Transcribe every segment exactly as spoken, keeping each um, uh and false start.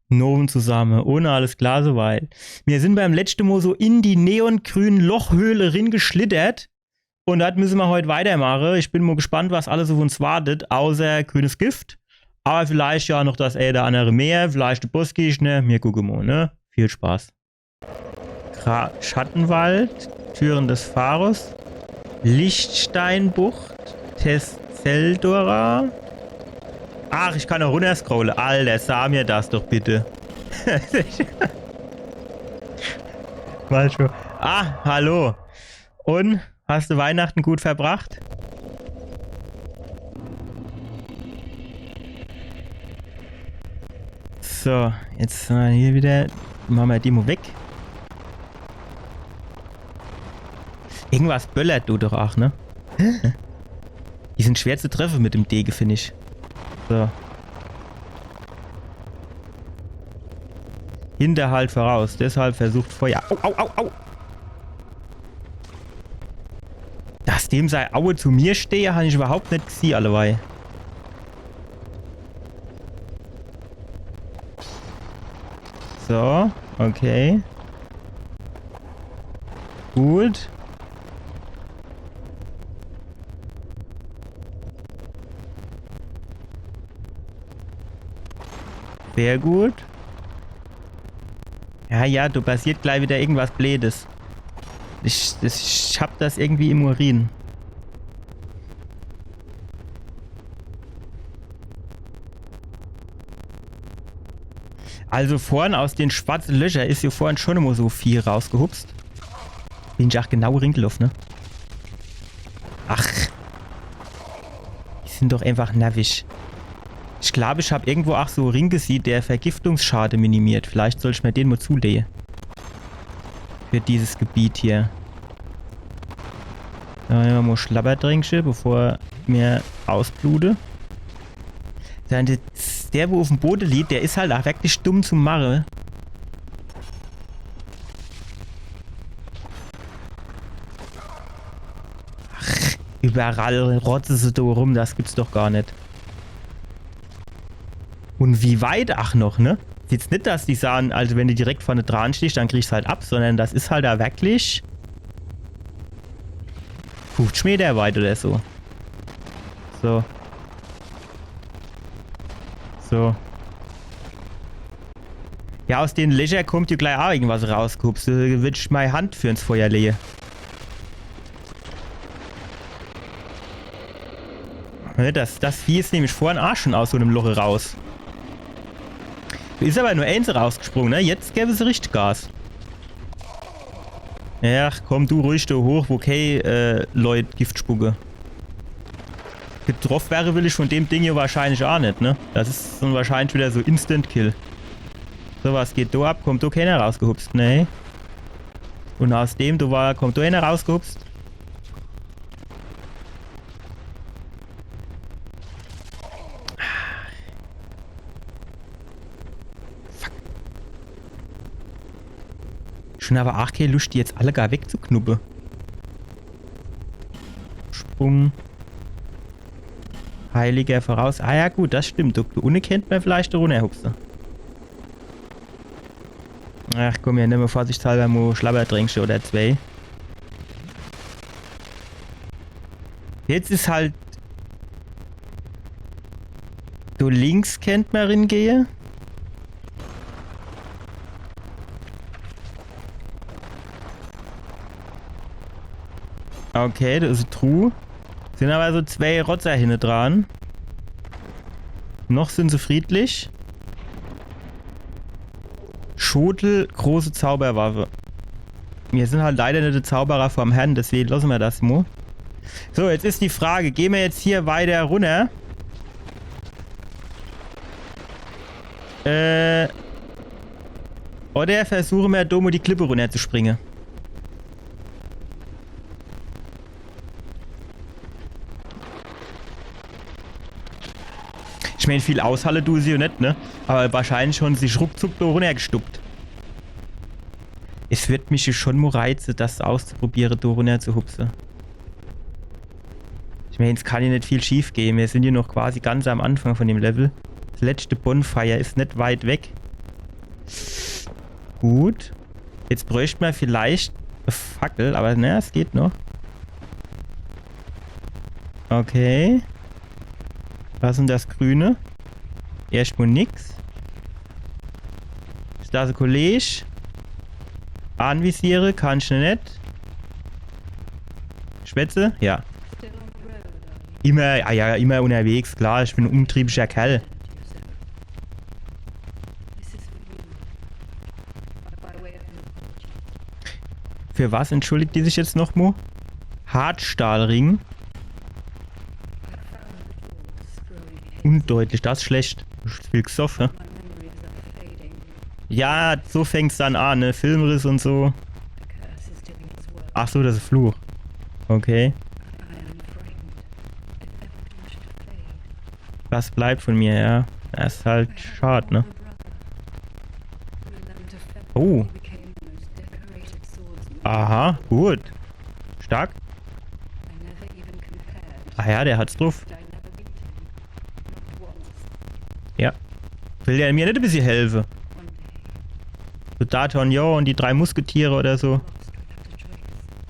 Nowen zusamme. Un alles klar soweit. Mir sin beim letschte Mo so in die neongrün Lochhöhle ringeschlittert. Un dort müsse mer heut weitermache. Ich bin mo gespannt, was alles uff uns wartet, außer grünes Gift. Aber vielleicht ja noch das ee oder annere mehr, vielleicht de Bossgegner. Mir gucke mo, ne? Viel Spaß. Gra Schattenwald, Türen des Pharros, Lichtsteinbucht, Tess Zeldora. Ach, ich kann noch runterscrolle. Alter, sag mir das doch bitte. Mal schon. Ah, hallo. Un, hast du Weihnachten gut verbracht? So, jetzt, äh, hier wieder. Mache mer die mo weg. Irgendwas böllert do doch aach, ne? Die sin schwer zu treffe mit dem Dege, find ich. So. Hinterhalt voraus, deshalb versucht Feuer. Au, au, au, au! Dass dem sei Aue zu mir stehe, han ich überhaupt net gesieh, alleweil. So, okay. Gut. Sehr gut. Ja, ja, do passiert gleich wieder irgendwas Bleedes. Ich, ich hab das irgendwie im Urin. Also vorn aus den schwarze Löcher is jo vorhin schon immer so viel rausgehupst. Bin ich aach genau ringeloff, ne? Ach. Die sin doch einfach nervig. Ich glaub, ich hab irgendwo aach so Ring gesieh, der Vergiftungsschade minimiert. Vielleicht soll ich mir den mo zulehe. Für dieses Gebiet hier. Do nemme mer mo Schlabbertränkche, bevor mer ausblute. Dann der, der, wo uff'm Bode liegt, der is halt aach wirklich dumm zu mache. Ach, überall rotze se do rum, das gibt's doch gar net. Un wie weit aach noch, ne? Is jetzt net, dass die sahn, also wenn du direkt vorne dran stehst, dann kriegst halt ab, sondern das is halt do wirklich fuffzich Meter weit oder so. So. So. Ja, aus den Löcher kommt jo gleich aach irgendwas rausgehupst. Do würd ich mei Hand für ins Feuer lehe. Ne, das, das Vieh is nämlich vorhin aach schon aus so nem Loch raus. Is aber nur eens rausgesprunge, ne? Jetzt gäbe se richtig Gas. Ach, komm du ruhig do hoch, wo kee, äh, Leut Gift spucke. Getroff werre will ich von dem Ding jo wahrscheinlich aach net, ne? Das is dann wahrscheinlich wieder so Instant-Kill. So, was geht do ab? Kommt do keener rausgehupst? Nee. Un aus dem do war, kommt do eener rausgehupst? Fuck. Schon aber aach kee Luscht, die jetzt alle gar wegzuknuppe. Sprung. Heiliger voraus. Ah ja, gut, das stimmt. Do, do unne kennt mer vielleicht runnerhupse. Ach komm, hier, nemme mer vorsichtshalber mo Schlabbertränkche oder zwei. Jetzt is halt, do links kennt mer ringehe. Okay, das is e Truh. Sin aber so zwei Rotzer hinne dran. Noch sin se friedlich. Schotel, große Zauberwaffe. Mir sin halt leider net de Zauberer vorm Herrn, deswege losse mer das mo. So, jetzt is die Frage, gehn mer jetzt hier weiter runner? Äh, oder versuche mer do mo die Klippe runnerzuspringe? Ich mein, viel aushalle du se jo net, ne? Aber wahrscheinlich schon sich ruckzuck do runnergestuppt. Es würd mich jo schon mo reize, das auszuprobiere, do runnerzuhupse. Ich mein, es kann jo net viel schief gehe. Mir sin jo noch quasi ganz am Anfang von dem Level. Das letschte Bonfire is net weit weg. Gut. Jetzt bräucht mer vielleicht e Fackel, awwer ne, es geht noch. Okay. Was is dann das Grüne? Erschtmol nix. Is das e Kolleg? Anvisiere kann ich net. Schwätze? Ja. Immer, ah ja, immer unterwegs, klar, ich bin e umtriebischer Kerl. Für was entschuldigt die sich jetzt nochmo? Hartstahlring? Undeutlich, das is schlecht. Ich spiel gesoff, ne? Ja, so fängt's dann an, ne? Filmriss und so. Ach so, das is Fluch. Okay. Was bleibt von mir, ja? Das is halt schad, ne? Oh. Aha, gut. Stark. Ah ja, der hat's druff. Ja. Will der mir net e bissje helfe? So D'Artagnan und die drei Musketiere oder so.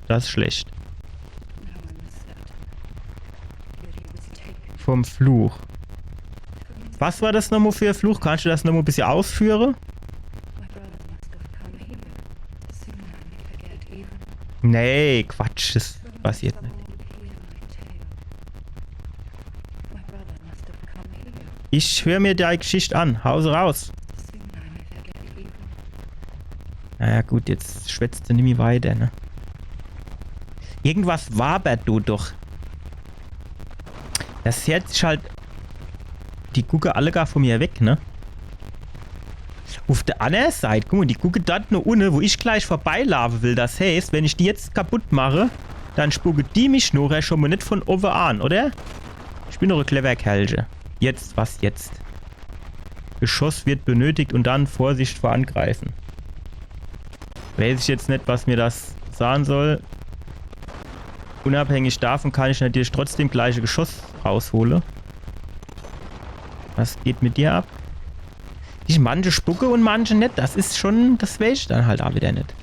Das is schlecht. Vom Fluch. Was war das nochmo für e Fluch? Kannst du das nochmo e bissje ausführe? Nee, Quatsch, das passiert net. Ich hör mir dei Geschicht an. Hau se raus. Naja, gut, jetzt schwätzt se nimmi weiter, ne? Irgendwas wabert do doch. Das hört sich halt. Die gucke alle gar von mir weg, ne? Uf der anner Seit, guck mol, die gucke dort no unne, wo ich gleich vorbeilaafe will. Das heißt, wenn ich die jetzt kaputt mache, dann spucke die mich nochher schon mol net von owwe an, oder? Ich bin doch e clever Kerlche. Jetzt, was jetzt? Geschoss wird benötigt und dann Vorsicht vor Angreifen. Weiß ich jetzt net, was mir das sage soll. Unabhängig davon kann ich natürlich trotzdem gleich e Geschoss raushole. Was geht mit dir ab? Die manche spucke und manche net. Das is schon, das weiß ich dann halt aa wieder net.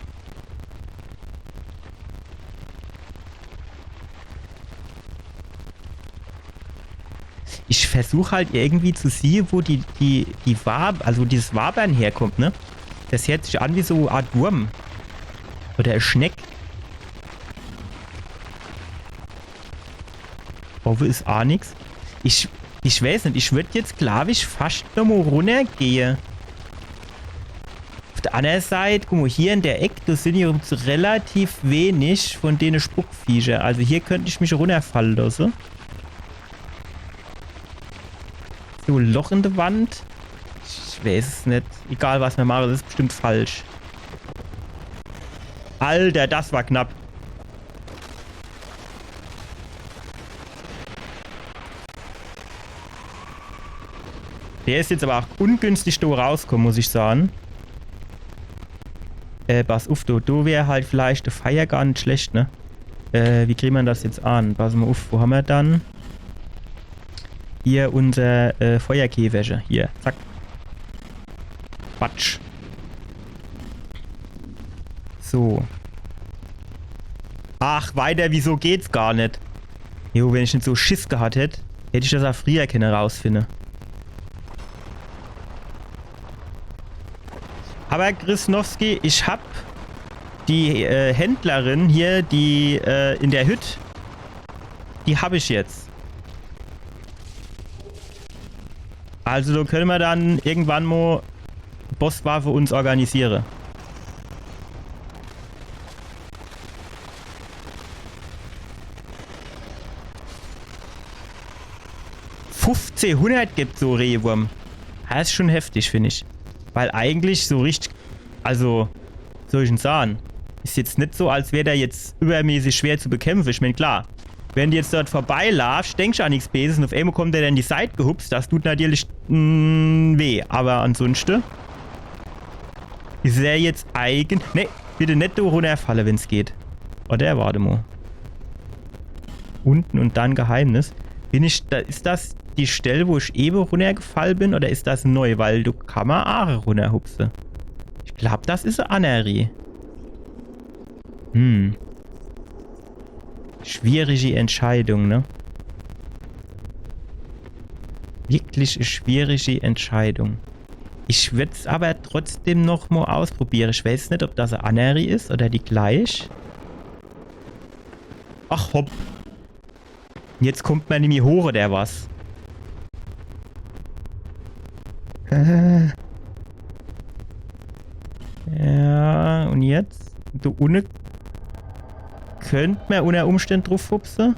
Ich versuch halt irgendwie zu siehe, wo die, die, die Wab-, also dieses Wabern herkommt, ne? Das hört sich an wie so e Art Wurm. Oder e Schneck. Owwe is aa nix. Ich, ich weiß net, ich würd jetzt, glaab ich, fascht nochmo runnergehe. Uf der anner Seit, guck mol, hier in der Eck, do sin jo jetzt relativ wenig von dene Spuckviecher. Also hier könnt ich mich runnerfalle losse. So, Loch in der Wand. Ich weiß es net. Egal, was mir mache, das is bestimmt falsch. Alter, das war knapp. Der is jetzt awwer aa ungünstig do rauskomme, muss ich sage. Äh, pass uf, do, do wär halt vielleicht e Feier gar net schlecht, ne? Äh, wie krieh mer das jetzt an? Pass mol uf, wo hammer dann? Hier unser, äh, Feuerkäferche. Hier, zack. Quatsch. So. Ach, weiter, wieso geht's gar net? Jo, wenn ich net so Schiss gehat hätt, hätt ich das aa frieher kenne rausfinne. Aber Grisnowski, ich hab die, äh, Händlerin hier, die, äh, in der Hütt, die hab ich jetzt. Also do könne mer dann irgendwann mo Bosswaffe uns organisiere. Fuffzehhunnert gibt so Reewurm. Das is schon heftig, find ich. Weil eigentlich so richtig, also, soll ich'n sage, is jetzt net so, als wär der jetzt übermäßig schwer zu bekämpfe. Ich mein, klar, wenn du jetzt dort vorbeilaafsch, denksch an nix Beses und uf emol kommt der dann in die Seit gehupst, das tut natürlich, mm, weh. Aber ansunschte is er jetzt eigen-, nee, bitte net do runnerfalle, wenn's geht. Oder? Wart emol. Unten und dann Geheimnis. Bin ich, da, is das die Stell, wo ich ewe runnergefall bin, oder is das neu? Weil do kammer aa runnerhupse. Ich Glaab, das is e anneri. Hm. Schwierige Entscheidung, ne? Wirklich e schwierige Entscheidung. Ich würd's aber trotzdem noch mo ausprobiere. Ich weiß net, ob das e anneri is oder die gleich. Ach, hopp. Jetzt kommt mer nimmi hoch, oder was? Äh. Ja, und jetzt? Do unne könnt mer unter Umständen druff hupse.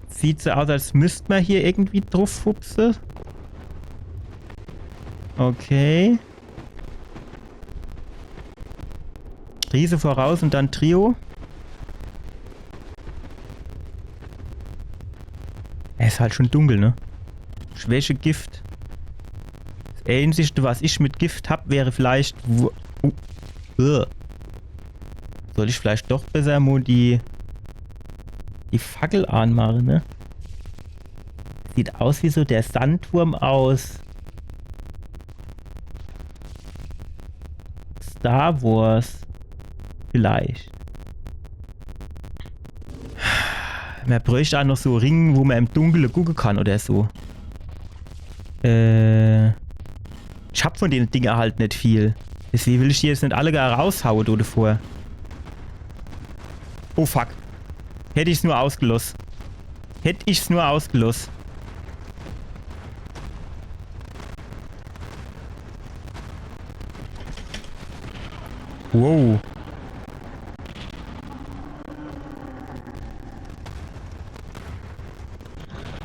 Sieht so aus, als müsst mer hier irgendwie druff hupse. Okay. Riese voraus und dann Trio. Es is halt schon dunkel, ne? Schwäche, Gift. Das Einzigste, was ich mit Gift hab, wäre vielleicht... Wo, uh, äh. Soll ich vielleicht doch besser mo die, die Fackel anmache, ne? Sieht aus wie so der Sandwurm aus Star Wars. Vielleicht. Mer bräucht aa noch so Ringe, wo mer im Dunkle gucke kann oder so. Äh, ich hab von dene Dinger halt net viel. Deswege will ich die jetzt net alle gar raushaue, do devor. Oh fuck. Hätt ich's nur ausgeloss. Hätt ich's nur ausgeloss. Wow.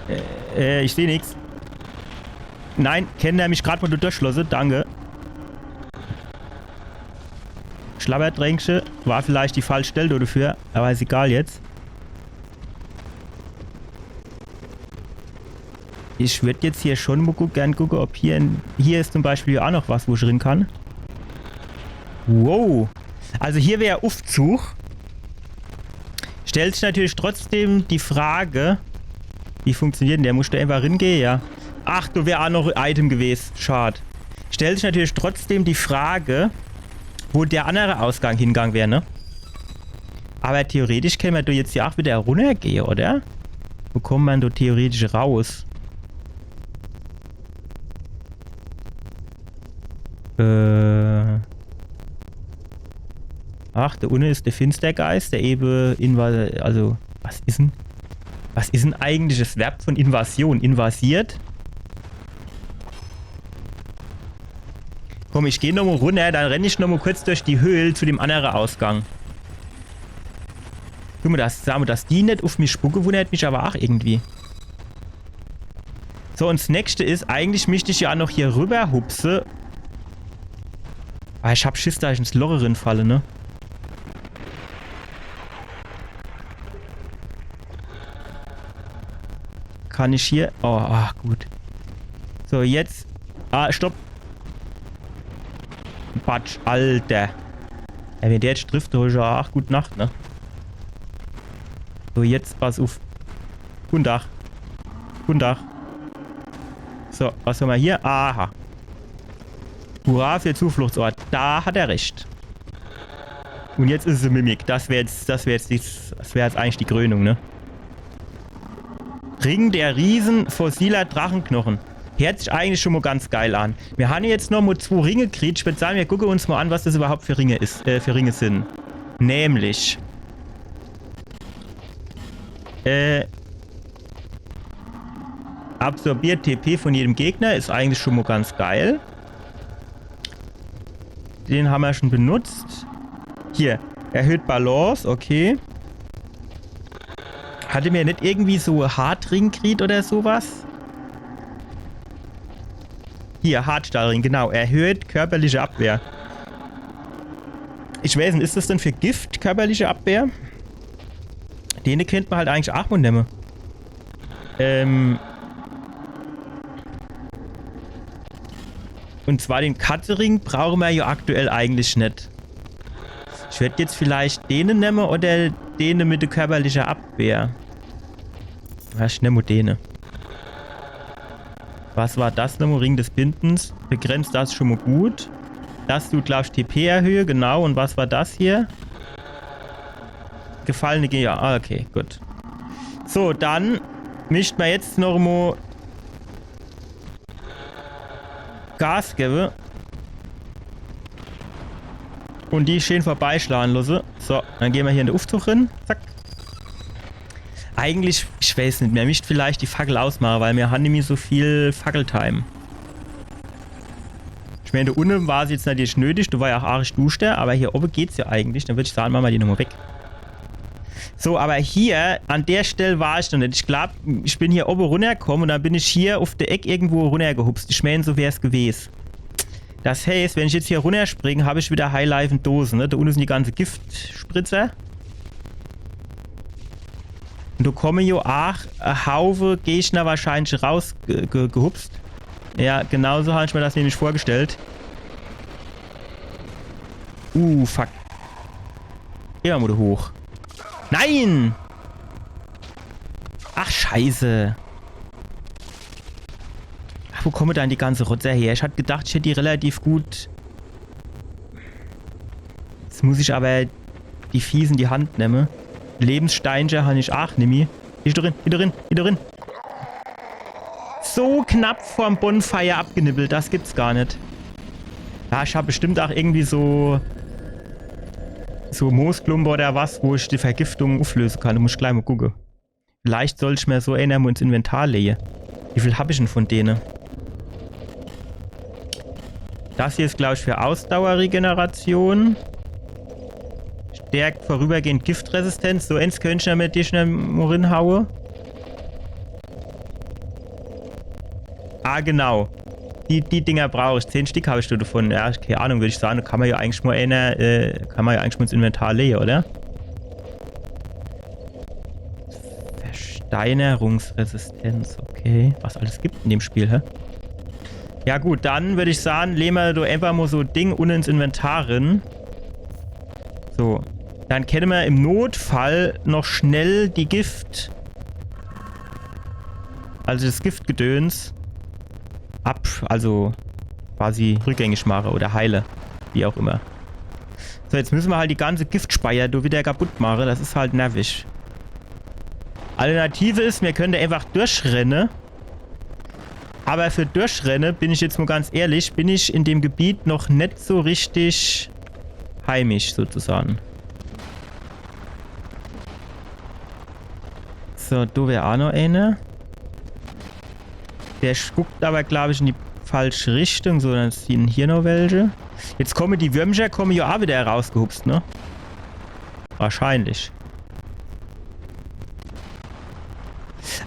Äh, äh, ich seh nix. Nein, kennt er mich grad mo durchlosse. Danke. Schlabbertränkche. War vielleicht die falsch Stell do devor, aber is egal jetzt. Ich würd jetzt hier schon mo gu-, gern gucke, ob hier in, hier is zum Beispiel aa noch was, wo ich rin kann. Wow. Also hier wär Uffzug. Stellt sich natürlich trotzdem die Frage, wie funktioniert denn der? Muss ich do einfach ringehe? Ja. Ach, do wär aa noch e Item gewes. Schad. Stellt sich natürlich trotzdem die Frage, wo der annere Ausgang hingang wär, ne? Aber theoretisch kennt mer do jetzt ja aa wieder runnergehe, oder? Wo kommt mer do theoretisch raus? Äh. Ach, do unne is de Finstergeist, der ewe inva-, also, was is en? Was is en eigentlich das Verb von Invasion? Invasiert? Komm, ich geh nomo runner, dann renn ich nomo kurz durch die Höhl zu dem annere Ausgang. Guck mo, dass, sa mo, dass die net uff mich spucke, wunnert mich aber aa irgendwie. So, und s nächste is, eigentlich misst ich ja noch hier rüber hupse. Aber ich hab Schiss, dass ich ins Loch rinfalle, ne? Kann ich hier... Oh, ah, gut. So, jetzt. Ah, stopp. Batsch, Alter. Ja, wenn der jetzt trifft, dann is ja aa gut Nacht, ne? So, jetzt pass uff. Guten Tag. Guten Tag. So, was hammer hier? Aha. Hurra für Zufluchtsort. Da hat er recht. Und jetzt is es e Mimic. Das wär jetzt, das wär jetzt, die, das wär jetzt eigentlich die Krönung, ne? Ring der Riesen, fossiler Drachenknochen. Hört sich eigentlich schon mo ganz geil an. Mir han jetzt noch mo zwo Ringe kriegt. Ich würd sagen, mir gucke uns mo an, was das überhaupt für Ringe is, äh, für Ringe sin. Nämlich. Äh, absorbiert T P von jedem Gegner, is eigentlich schon mo ganz geil. Den hammer schon benutzt. Hier, erhöht Balance, okay. Hatte mir net irgendwie so Hartring kriegt oder so was? Hier, Hartstahlring, genau. Erhöht körperliche Abwehr. Ich weiß net, is das denn für Gift körperliche Abwehr? Dene kennt mer halt eigentlich aa mo nemme. Ähm. Und zwar den Katzering brauche mer ja aktuell eigentlich net. Ich würd jetzt vielleicht dene nemme oder dene mit der körperlicher Abwehr. Ja, ich nemm dene. Was war das nochmo? Ring des Bindens. Begrenzt das schon mo gut. Das tut, glaub ich, T P erhöhe, genau. Und was war das hier? Gefallene Ge-, ja, ah, okay, gut. So, dann mischt mer jetzt nochmo Gas gewwe. Und die schön vorbeischlage losse. So, dann gehn mer hier in de Uffzug rin. Zack. Eigentlich, ich weiß nit, mer mischt vielleicht die Fackel ausmache, weil mer han nimmi so viel Fackeltime. Ich mein, do unne war se jetzt natürlich nötig, do war ja ach arisch duschter, aber hier owwe geht's ja eigentlich. Dann würd ich sage, mache mer die nochmo weg. So, aber hier, an der Stell war ich noch nit. Ich glaub, ich bin hier owwe runnerkomme und dann bin ich hier uff de Eck irgendwo runnergehupst. Ich mein, so wär's gewes. Das heißt, wenn ich jetzt hier runnerspring, hab ich wieder Highlife in Dose, ne? Do unne sin die ganze Giftspritzer. Und do komme jo ach e Haufe Gegner wahrscheinlich raus ge ge gehupst. Ja, genau so hab ich mer das nämlich vorgestellt. Uh, fuck. Gehn mer mo do hoch. Nein! Ach, scheiße. Ach, wo komme dann die ganze Rotze her? Ich hat gedacht, ich hätt die relativ gut. Jetzt muss ich aber die Fies in die Hand nemme. Lebenssteincher han ich ach nimmi. Geh do rin, geh do rin, geh do rin. So knapp vorm Bonfire abgenibbelt, das gibt's gar nit. Ja, ich hab bestimmt ach irgendwie so, so Moosklumpe oder was, wo ich die Vergiftung ufflöse kann. Do muss ich gleich mo gucke. Vielleicht sollt ich mer so eener mo ins Inventar leje. Wie viel hab ich dann von dene? Das hier is, glaub ich, für Ausdauerregeneration. Stärkt vorübergehend Giftresistenz. So ens könnt ich jo mit dir schnell mo rinhaue. Ah, genau. Die, die Dinger brauch ich. Zehn Stick hab ich do davon. Ja, kee Ahnung, würd ich sage, kann mer jo eigentlich mo eener, äh, kann mer jo eigentlich mo ins Inventar leje, oder? Versteinerungsresistenz, okay. Was alles gibt in dem Spiel, hä? Ja gut, dann würd ich sage, leje mer do einfach mo so Ding unne ins Inventar rin. So. Dann kenne mer im Notfall noch schnell die Gift, also das Giftgedöns ab, also quasi rückgängig mache oder heile, wie auch immer. So, jetzt müsse mer halt die ganze Giftspeier do wieder kaputt mache. Das is halt nervig. Alternative is, mer könnt einfach durchrenne. Aber für Durchrenne, bin ich jetzt mo ganz ehrlich, bin ich in dem Gebiet noch net so richtig heimisch, sozusagen. So, do wär ach noch eener. Der sch-, guckt aber, glaub ich, in die falsche Richtung, sondern es sin hier noch welche. Jetzt komme die Würmcher, komme jo ach wieder rausgehupst, ne? Wahrscheinlich.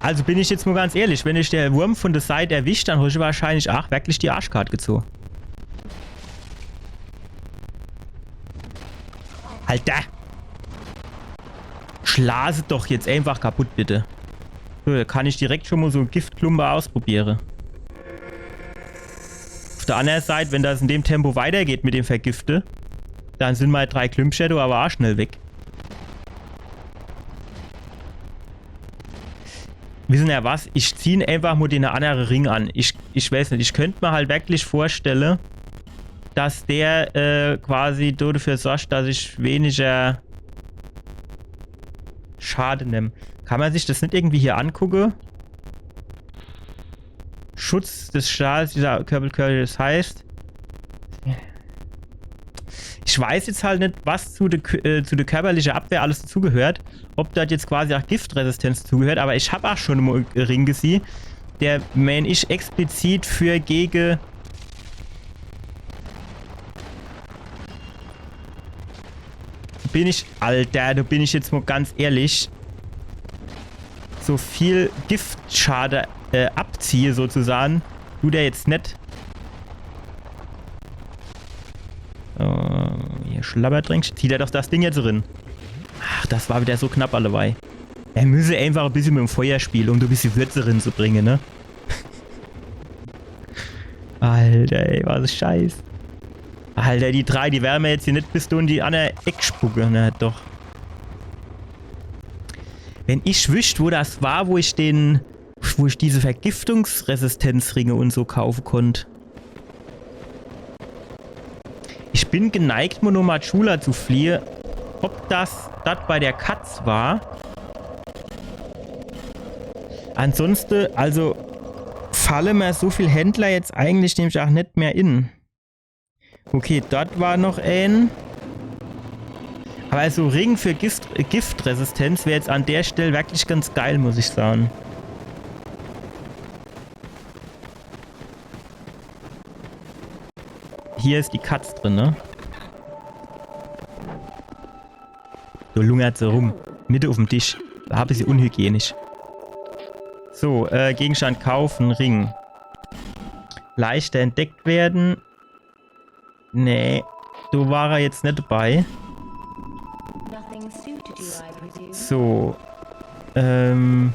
Also bin ich jetzt mo ganz ehrlich, wenn dich der Wurm von der Seit erwischt, dann hoscht du wahrscheinlich ach wirklich die Arschkart gezoge. Alter! Schlag se doch jetzt einfach kaputt, bitte. So, do kann ich direkt schon mo so Giftklumpe ausprobiere. Auf der andere Seit, wenn das in dem Tempo weitergeht mit dem Vergifte, dann sin mei drei Klümpcher do aber ach schnell weg. Wisse er was? Ich zieh einfach mo den andere Ring an. Ich, ich weiß nit, ich könnt mer halt wirklich vorstelle, dass der, äh, quasi dafür sorgt, dass ich weniger Schade nemm. Kann mer sich das nit irgendwie hier angucke? Schutz des Schadens dieser Körperkörper, das heißt, ich weiß jetzt halt nit, was zu der Kö-, äh, zu der körperlichen Abwehr alles dazugehört. Ob dort jetzt quasi ach Giftresistenz zugehört, aber ich hab ach schon mo en Ring gesieh, der, mein ich, explizit für gege Bin ich, Alter, do bin ich jetzt mo ganz ehrlich. So viel Giftschade, äh, abziehe sozusagen, dut der jetzt net. Äh, hier Schlabbertränk. Zieht er doch das Ding jetzt rin. Ach, das war wieder so knapp allebei. Er müsse einfach e bissje mit dem Feuer spiele, um do e bissje Würze rinzubringe, ne? Alter, ey, was e Scheiß. Alter, die drei, die werre mer jetzt hier net bis do in die anner Eck spucke, ne, doch. Wenn ich wüsst, wo das war, wo ich den, wo ich diese Vergiftungsresistenzringe und so kaufe konnt. Ich bin geneigt, mo no Majula zu fliehe. Ob das das bei der Katz war? Ansonste, also, falle mir so viel Händler jetzt eigentlich nämlich auch net mehr in. Okay, dort war noch ein. Aber so Ring für Gift, Giftresistenz wär jetzt an der Stelle wirklich ganz geil, muss ich sagen. Hier ist die Katz drin, ne? Do lungert se rum. Mitte auf dem Tisch. War e bissje unhygienisch. So, äh, Gegenstand kaufen, Ring. Leichter entdeckt werden. Nee, do war er jetzt net dabei. Nothing suited you, I presume. So. Ähm,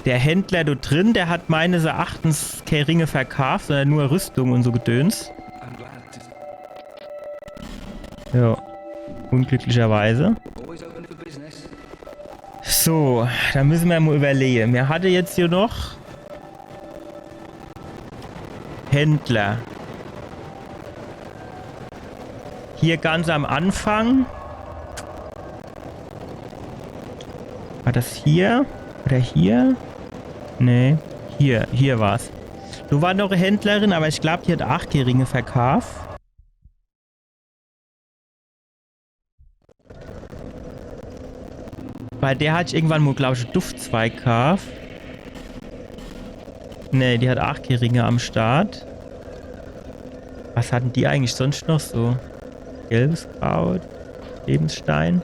der Händler do drin, der hat meines Erachtens keine Ringe verkauft, sondern nur Rüstung und so Gedöns. I'm glad to. Ja. Unglücklicherweise. Always open for business. So, da müssen wir mal überlegen. Mir hatte jetzt hier noch Händler. Hier ganz am Anfang. War das hier? Oder hier? Nee. Hier, hier war's. Do war noch e Händlerin, aber ich glaub, die hat aach kee Ringe verkauft. Bei der hat ich irgendwann mal, glaub ich, e Duftzweig gekauft. Nee, die hat aach kee Ringe am Start. Was hatten die eigentlich sonst noch so? Gelbes Kraut, Lebensstein.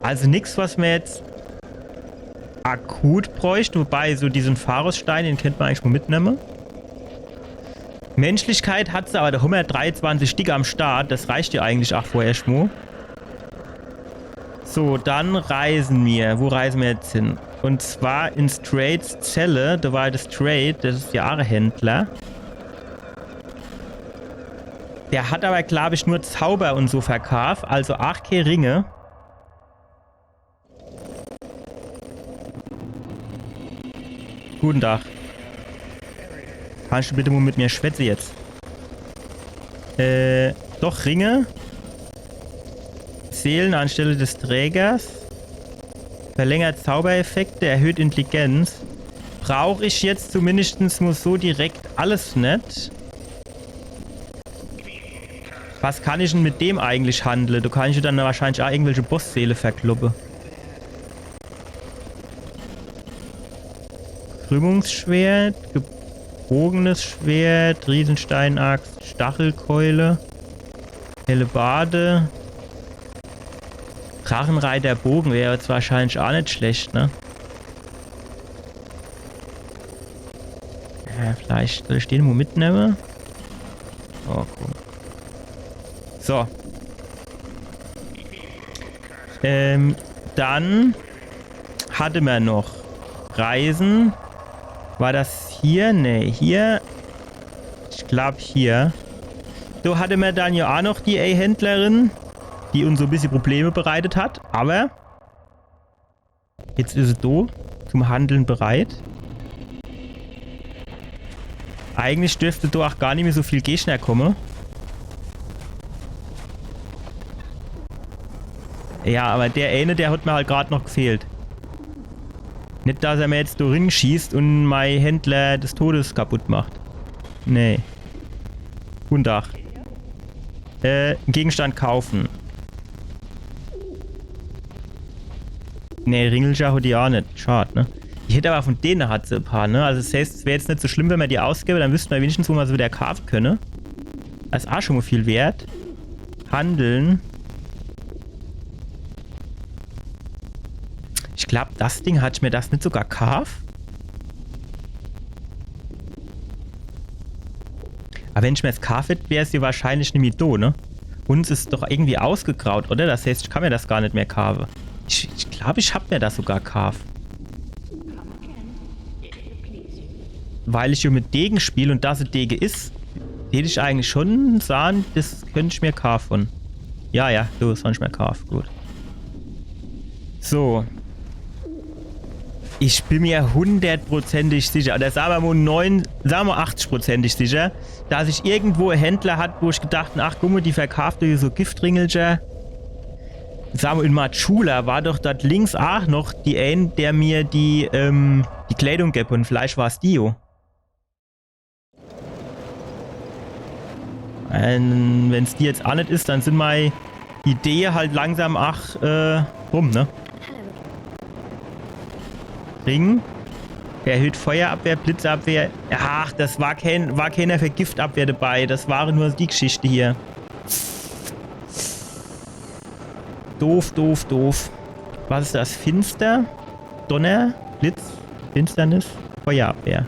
Also nix, was mir jetzt akut bräuchte, wobei so diesen Pharosstein, den kennt man eigentlich mal mitnehmen. Menschlichkeit hat se, aber do hommer dreiundzwanzig Stick am Start. Das reicht ja eigentlich aach vorerst mo. So, dann reisen mir. Wo reisen mir jetzt hin? Und zwar in Straids Zelle. Do war das Straid, das ist ja aach e Händler. Der hat aber, glaub ich, nur Zauber und so verkauft. Also aach kee Ringe. Guten Tag. Kannst du bitte mal mit mir schwätze jetzt? Äh, doch, Ringe. Seelen anstelle des Trägers. Verlängert Zaubereffekte, erhöht Intelligenz. Brauch ich jetzt zumindest mal so direkt alles net. Was kann ich denn mit dem eigentlich handle? Do kann ich dann wahrscheinlich aach irgendwelche Bossseele verkloppe. Krümmungsschwert, gebogenes Schwert, Riesensteinaxt, Stachelkeule, Hellebarde, Drachenreiterbogen wär jetzt wahrscheinlich aach net schlecht, ne? Ja, vielleicht soll ich den mo mitnemme? Oh, cool. So. Ähm, dann hatte mer noch Reisen. War das hier? Nee, hier. Ich glaub hier. So hatte mer dann ja aach noch die A-Händlerin, die uns so e bissje Probleme bereitet hat. Aber jetzt is se do, zum Handeln bereit. Eigentlich dürfte do aach gar nimmi so viel Gegner komme. Ja, aber der eine, der hat mir halt grad noch gefehlt. Net, dass er mir jetzt do rin schießt und mei Händler des Todes kaputt macht. Nee. Guten Tag. Äh, Gegenstand kaufen. Nee, Ringelcher hat die aach net. Schad, ne? Ich hätt aber von dene hat se e paar, ne? Also das heißt, es wär jetzt net so schlimm, wenn mer die ausgäbe, dann wüsste mer wenigstens, wo mer se wieder kaufe könne. Das is aach schon mo viel wert. Handeln. Ich glaub, das Ding hat ich mir das net sogar kauft. Aber wenn ich mir das kauft hätt, wär's hier wahrscheinlich nimmi do, ne? Uns is doch irgendwie ausgegraut, oder? Das heißt, ich kann mir das gar net mehr kaufe. Ich, ich glaub, ich hab mir das sogar kauft. Weil ich hier mit Dege spiel und das e Dege is, hätt ich eigentlich schon sahn, das könnt ich mir kaufe. Ja, ja, du, das könnt ich mir kaufe, gut. So. Ich bin mir hundertprozentig sicher, oder sa mer mo neun, sa mer achtzigprozentig sicher, dass ich irgendwo e Händler hat, wo ich gedacht hab, ach guck mo, die verkaaft do so Giftringelcher. Sa mo, in Majula war doch dort links ach noch die een, der mir die, ähm, die Kleidung gebb hot. Vielleicht war's die jo. Ähm, wenn's die jetzt ach net is, dann sin mei Idee halt langsam ach, äh, rum, ne? Ring. Erhöht Feuerabwehr, Blitzabwehr. Ach, das war kein, war keiner für Giftabwehr dabei. Das war nur die Geschichte hier. Doof, doof, doof. Was is das? Finster? Donner? Blitz? Finsternis? Feuerabwehr.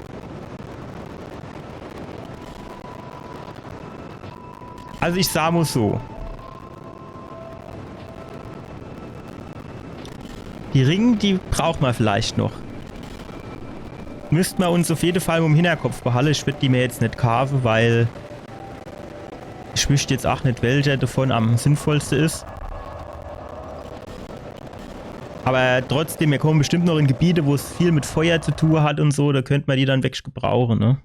Also ich sa mo so. Die Ringe, die braucht mer vielleicht noch. Müsst mer uns uff jede Fall mo im Hinterkopf behalle. Ich würd die mir jetzt net kaafe, weil ich wüsst jetzt ach net, welcher davon am sinnvollste is. Aber trotzdem, mir komme bestimmt noch in Gebiete, wo's viel mit Feuer zu tue hat un so, do könnt mer die dann wirklich gebrauche, ne?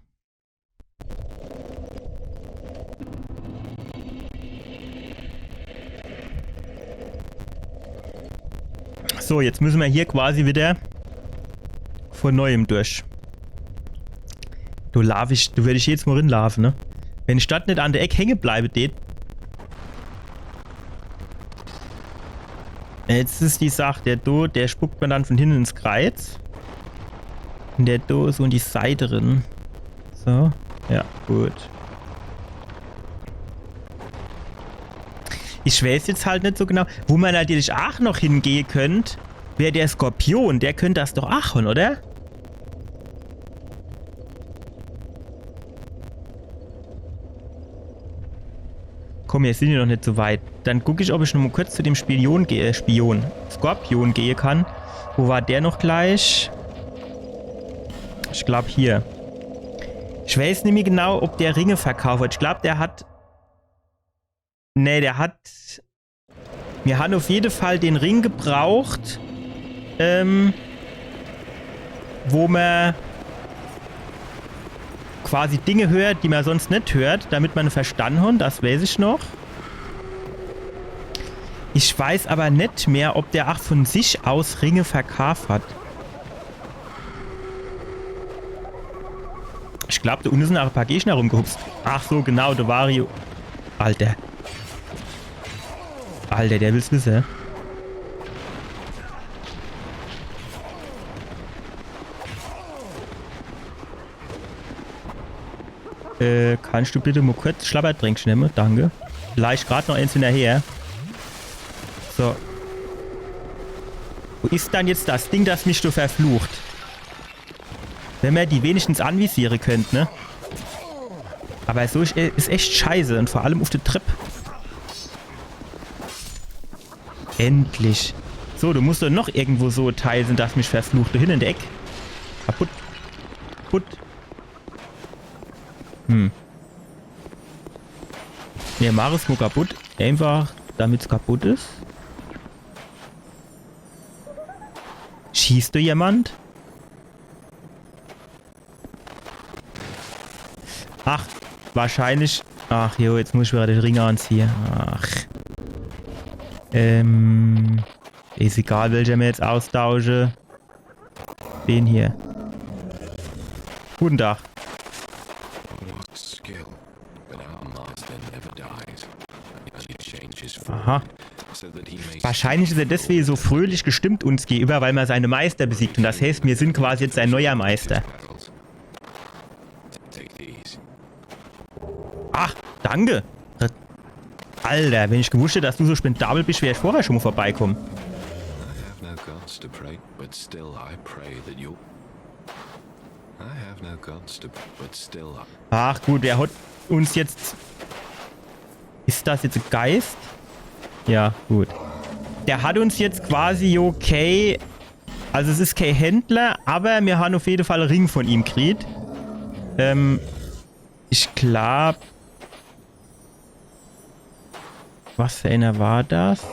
So, jetzt müsse mer hier quasi wieder von neuem durch. Do laaf ich, do würd ich jedes Mo rinlaafe, ne? Wenn ich dort net an der Eck hänge bleibe, det. Jetzt is die Sach, der do, der spuckt mer dann von hinne ins Kreiz. Un der do so in die Seit rin. So, ja, gut. Ich weiß jetzt halt net so genau, wo mer natürlich ach noch hingehe könnt, wär der Skorpion, der könnt das doch ach hon, oder? Komm, mir sin jo noch net so weit. Dann guck ich, ob ich noch mo kurz zu dem Spion gehe, äh, Spion, Skorpion gehe kann. Wo war der noch gleich? Ich glaub, hier. Ich weiß nimmi genau, ob der Ringe verkauft hat. Ich glaub, der hat, nee, der hat, mir han uff jede Fall den Ring gebraucht, ähm, wo mer quasi Dinge hört, die mer sonst net hört, damit mer verstanne hon, das weiß ich noch. Ich weiß aber net mehr, ob der ach von sich aus Ringe verkaaft hat. Ich glaub, do unne sin ach e paar Gegner rumgehupst. Ach so, genau, do war jo. Alter. Alter, der will's wisse. Äh, kannst du bitte mo kurz Schlabbertränk nemme? Danke. Leicht grad noch eens hinnerher. So. Wo is dann jetzt das Ding, das mich do verflucht? Wenn mer die wenigstens anvisiere könnt, ne? Aber so is, is echt scheiße un vor allem uff de Trepp. Endlich. So, do muss doch noch irgendwo so e Teil sin, das mich verflucht. Do hinne in de Eck. Kaputt. Kaputt. Hm. Mir mache's mo kaputt. Einfach, damit's kaputt is. Schießt do jemand? Ach, wahrscheinlich. Ach jo, jetzt muss ich wieder de Ring anziehe. Ach. Ähm. Is egal, welcher mir jetzt austausche. Den hier. Guten Tag. Aha. Wahrscheinlich is er deswege so fröhlich gestimmt uns gegenüber, weil mer seine Meister besiegt. Un das heißt, mir sin quasi jetzt sein neuer Meister. Ach, danke. Alter, wenn ich gewusst hätt, dass du so spendabel bist, wär ich vorher schon mo vorbeikomme. Ach gut, der hat uns jetzt... Is das jetzt e Geist? Ja, gut. Der hat uns jetzt quasi, okay. Also es is kee Händler, aber mir han uff jede Fall e Ring von ihm kriet. Ähm, ich glaub, Was für einer war das?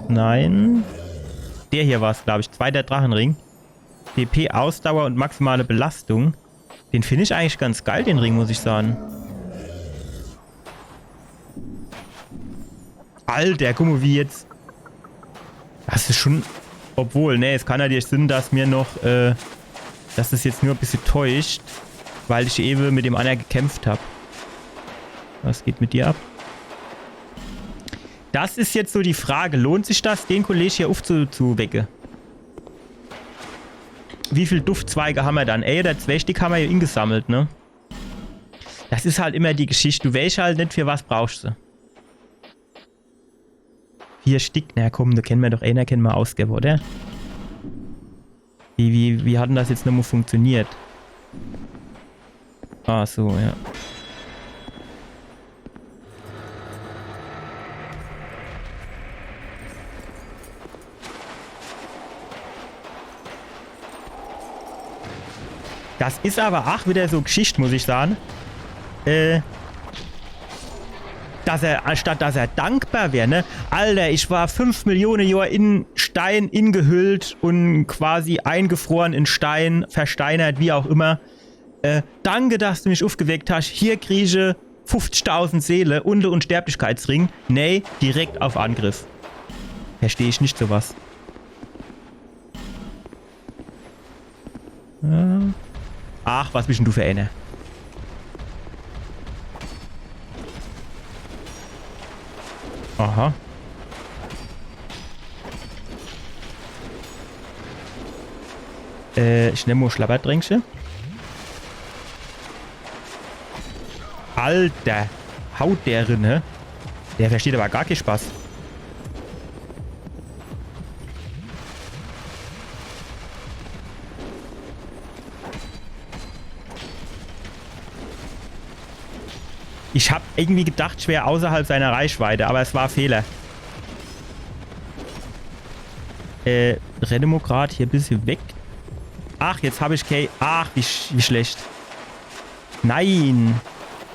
Nein. Der hier war's, glaub ich. Zweiter Drachenring. D P, Ausdauer und maximale Belastung. Den find ich eigentlich ganz geil, den Ring, muss ich sagen. Alter, guck mo, wie jetzt. Das is schon. Obwohl, nee, es kann natürlich sinn, dass mir noch, äh, dass es jetzt nur e bissje täuscht, weil ich ewe mit dem annere gekämpft hab. Was geht mit dir ab? Das is jetzt so die Frage, lohnt sich das, den Kolleg hier ufzuwecke? Wie viel Duftzweige hammer dann? Ey, oder zwee Stick hammer hier ingesammelt, ne? Das is halt immer die Geschicht. Du weesch halt net, für was brauchsch se. Vier Stick. Na komm, do kenne mer doch eener, kenne mer ausgewwe, oder? Wie, wie, wie hat dann das jetzt nochmo funktioniert? Ah, so, ja. Das is aber ach wieder so Geschicht, muss ich sagen. Äh, dass er, anstatt dass er dankbar wär, ne? Alter, ich war fünf Millione Johr in Stein ingehüllt und quasi eingefroren in Stein, versteinert, wie auch immer. Äh, danke, dass du mich ufgeweckt hasch. Hier kriesche fünfzigtausend Seele und de Unsterblichkeitsring. Nee, direkt auf Angriff. Versteh ich net so was. Ja. Ach, was bisch dann du für eener? Aha. Äh, ich nemm mo Schlabbertränkche. Alter, haut der rin, hä? Der versteht aber gar kee Spaß. Ich hab irgendwie gedacht, ich wär außerhalb seiner Reichweite, aber es war Fehler. Äh, renne mo grad hier bissje weg. Ach, jetzt hab ich kee. Ach, wie, sch wie schlecht. Nein.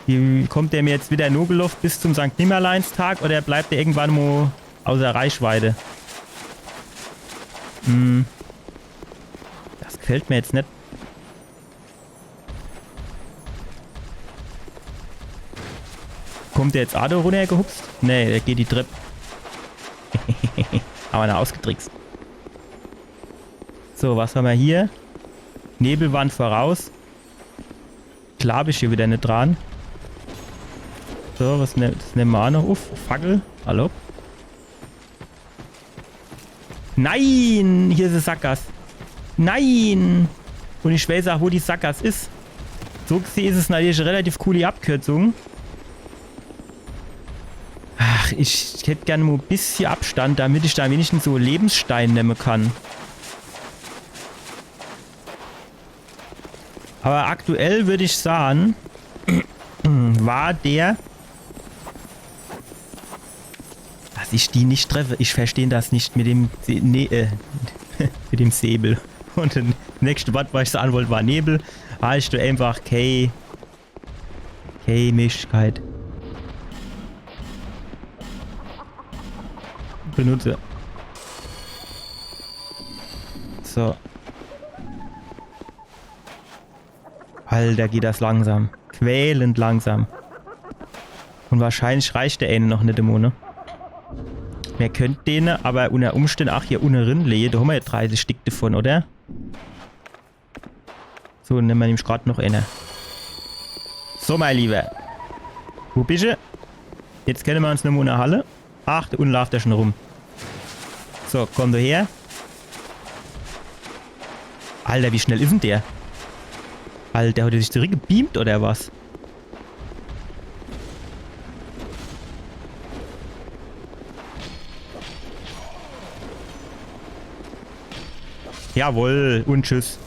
Wie, kommt der mir jetzt wieder nogeloff bis zum Sankt Nimmerleinstag oder bleibt der irgendwann mo außer Reichweite? Hm. Das gefällt mir jetzt net. Kommt der jetzt ach do runnergehupst? Nee, der geht die Trepp. Hammer noch ausgetrickst. So, was hammer hier? Nebelwand voraus. Glaab ich hier wieder net dran. So, was ne das nemme mer ach noch uff. Fackel. Hallo? Nein! Hier is e Sackgass. Nein! Und ich weiß ach, wo die Sackgass is. So gesehn is es natürlich e relativ cooli Abkürzung. Ach, ich hätt gern mo e bissje Abstand, damit ich do wenigstens so Lebensstein nemme kann. Aber aktuell würd ich sahn, war der, dass ich die net treffe. Ich versteh das net mit dem Se nee, äh, mit dem Säbel. Und das nächste Wort, was ich sahn wollt, war Nebel. Heißt du einfach kee Kee Möglichkeit. Benutze. So. Alter, geht das langsam. Quälend langsam. Und wahrscheinlich reicht der ääne noch net emo, ne? Mer könnt dene aber unter Umständ ach hier unne rinleje. Do hammer ja dreißig Stick davon, oder? So, nemme mer nämlich grad noch ääne. So, mein Lieber. Wo bische? Jetzt kenne mer uns nochmo unnerhalle. Ach, do unne laaft der schon rum. So, komm du her. Alter, wie schnell is dann der? Alter, hat der sich zurückgebeamt oder was? Jawohl, und tschüss.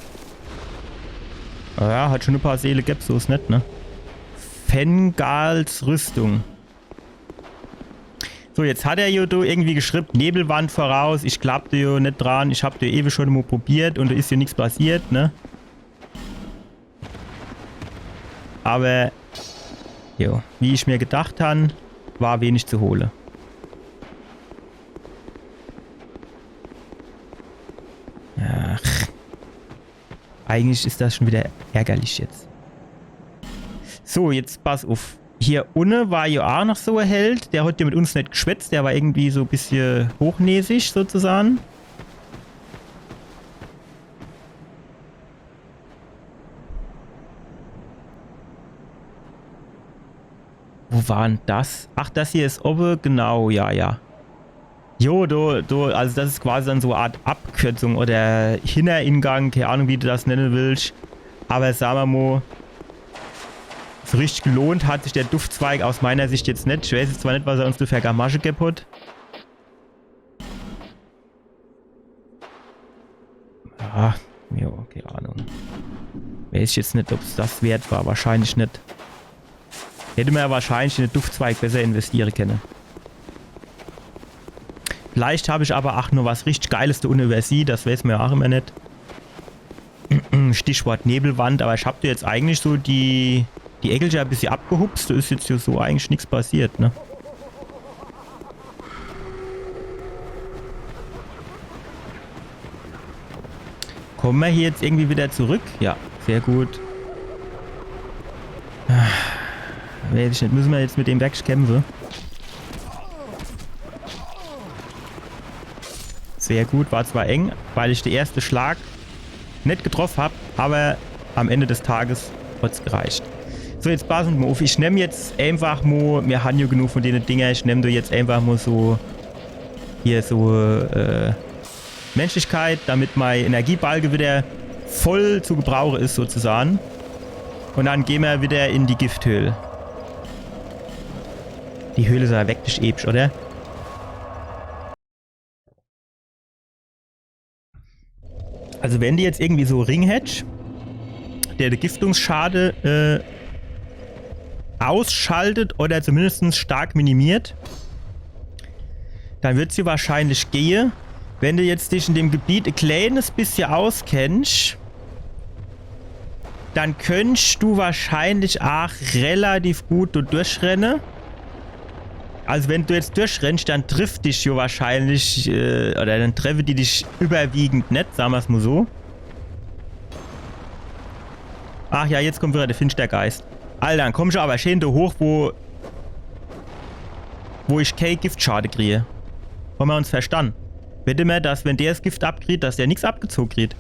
Ja, hat schon e paar Seele gebb, so is net, ne? Fengals Rüstung. So, jetzt hat er jo do irgendwie geschrieb, Nebelwand voraus, ich glaab do jo net dran, ich hab do ewe schon mo probiert und do is jo nix passiert, ne? Aber, jo, wie ich mir gedacht han, war wenig zu hole. Ach. Eigentlich is das schon wieder ärgerlich jetzt. So, jetzt pass uff. Hier unne war jo ach noch so e Held. Der hat jo mit uns net geschwätzt. Der war irgendwie so e bissje hochnäsig sozusagen. Wo war dann das? Ach, das hier is owwe. Genau, ja, ja. Jo, do, do, also das is quasi dann so e Art Abkürzung oder Hinneringang, kee Ahnung, wie du das nenne willsch. Aber sa mer mo, so richtig gelohnt hat sich der Duftzweig aus meiner Sicht jetzt net. Ich weiß jetzt zwar net, was er uns do für Gamasche gebb hat. Ja, jo, kee Ahnung. Weiß ich jetzt net, ob's das wert war. Wahrscheinlich net. Hätt mer ja wahrscheinlich in de Duftzweig besser investiere kenne. Vielleicht hab ich aber ach noch was richtig Geiles do unne übersieh, das weiß mer ja ach immer net. Stichwort Nebelwand, aber ich hab do jetzt eigentlich so die, die Eckelcher e bissje abgehupst, do is jetzt hier so eigentlich nix passiert, ne? Komme mer hier jetzt irgendwie wieder zurück? Ja, sehr gut. Ah, weiß ich net, müsse mer jetzt mit dem wirklich kämpfe? Sehr gut, war zwar eng, weil ich de erste Schlag net getroff hab, aber am Ende des Tages hat's gereicht. So, jetzt passe mer mo uff. Ich nemm jetzt einfach mo, mir han jo genug von dene Dinger, ich nemm do jetzt einfach mo so hier so, äh, Menschlichkeit, damit mei Energiebalke wieder voll zu gebrauche is sozusagen. Und dann geh mer wieder in die Gifthöhl. Die Höhl is aber wirklich episch, oder? Also wenn de jetzt irgendwie so e Ring hättsch, der de Giftungsschade, äh, ausschaltet oder zumindest stark minimiert, dann würd's jo wahrscheinlich gehe. Wenn de jetzt dich in dem Gebiet e kleines bissje auskennsch, dann könntsch du wahrscheinlich ach relativ gut do durchrenne. Also wenn du jetzt durchrennsch, dann trifft dich jo wahrscheinlich, äh, oder dann treffe die dich überwiegend net, sa mer's mo so. Ach ja, jetzt kommt wieder de Finstergeist. Alter, dann kommsch aber schön do hoch, wo, wo ich kee Giftschade krie. Han mer uns verstann? Wette mer, dass, wenn der 's Gift abkriet, dass der nix abgezoge kriet?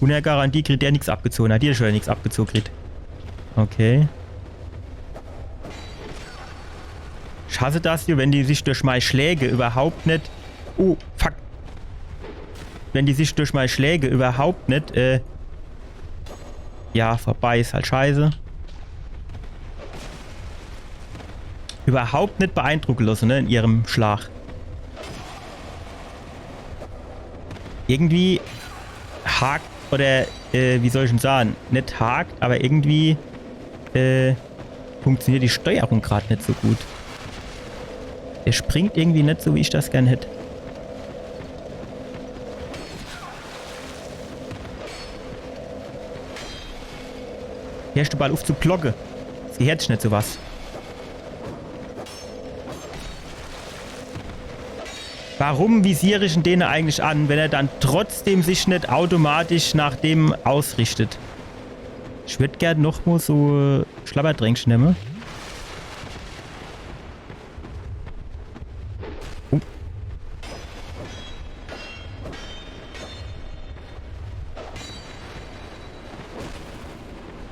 Unner Garantie kriet der nix abgezoge. Na, dir schon nix abgezoge kriet. Okay. Ich hasse das hier, wenn die sich durch mei Schläge überhaupt net... Oh, fuck. Wenn die sich durch mei Schläge überhaupt net, äh, ja, vorbei, is halt scheiße. Überhaupt net beeindrucke losse, ne, in ihrem Schlag. Irgendwie hakt, oder, äh, wie soll ich'n sage? Net hakt, aber irgendwie, äh, funktioniert die Steuerung grad net so gut. Der springt irgendwie net so, wie ich das gern hätt. Hörsch du bald uff zu blocke? Es gehört sich net so was. Warum visier ich'n dene eigentlich an, wenn er dann trotzdem sich net automatisch nach dem ausrichtet? Ich würd gern noch mo so, äh, Schlabberdränkche nemme. Oh.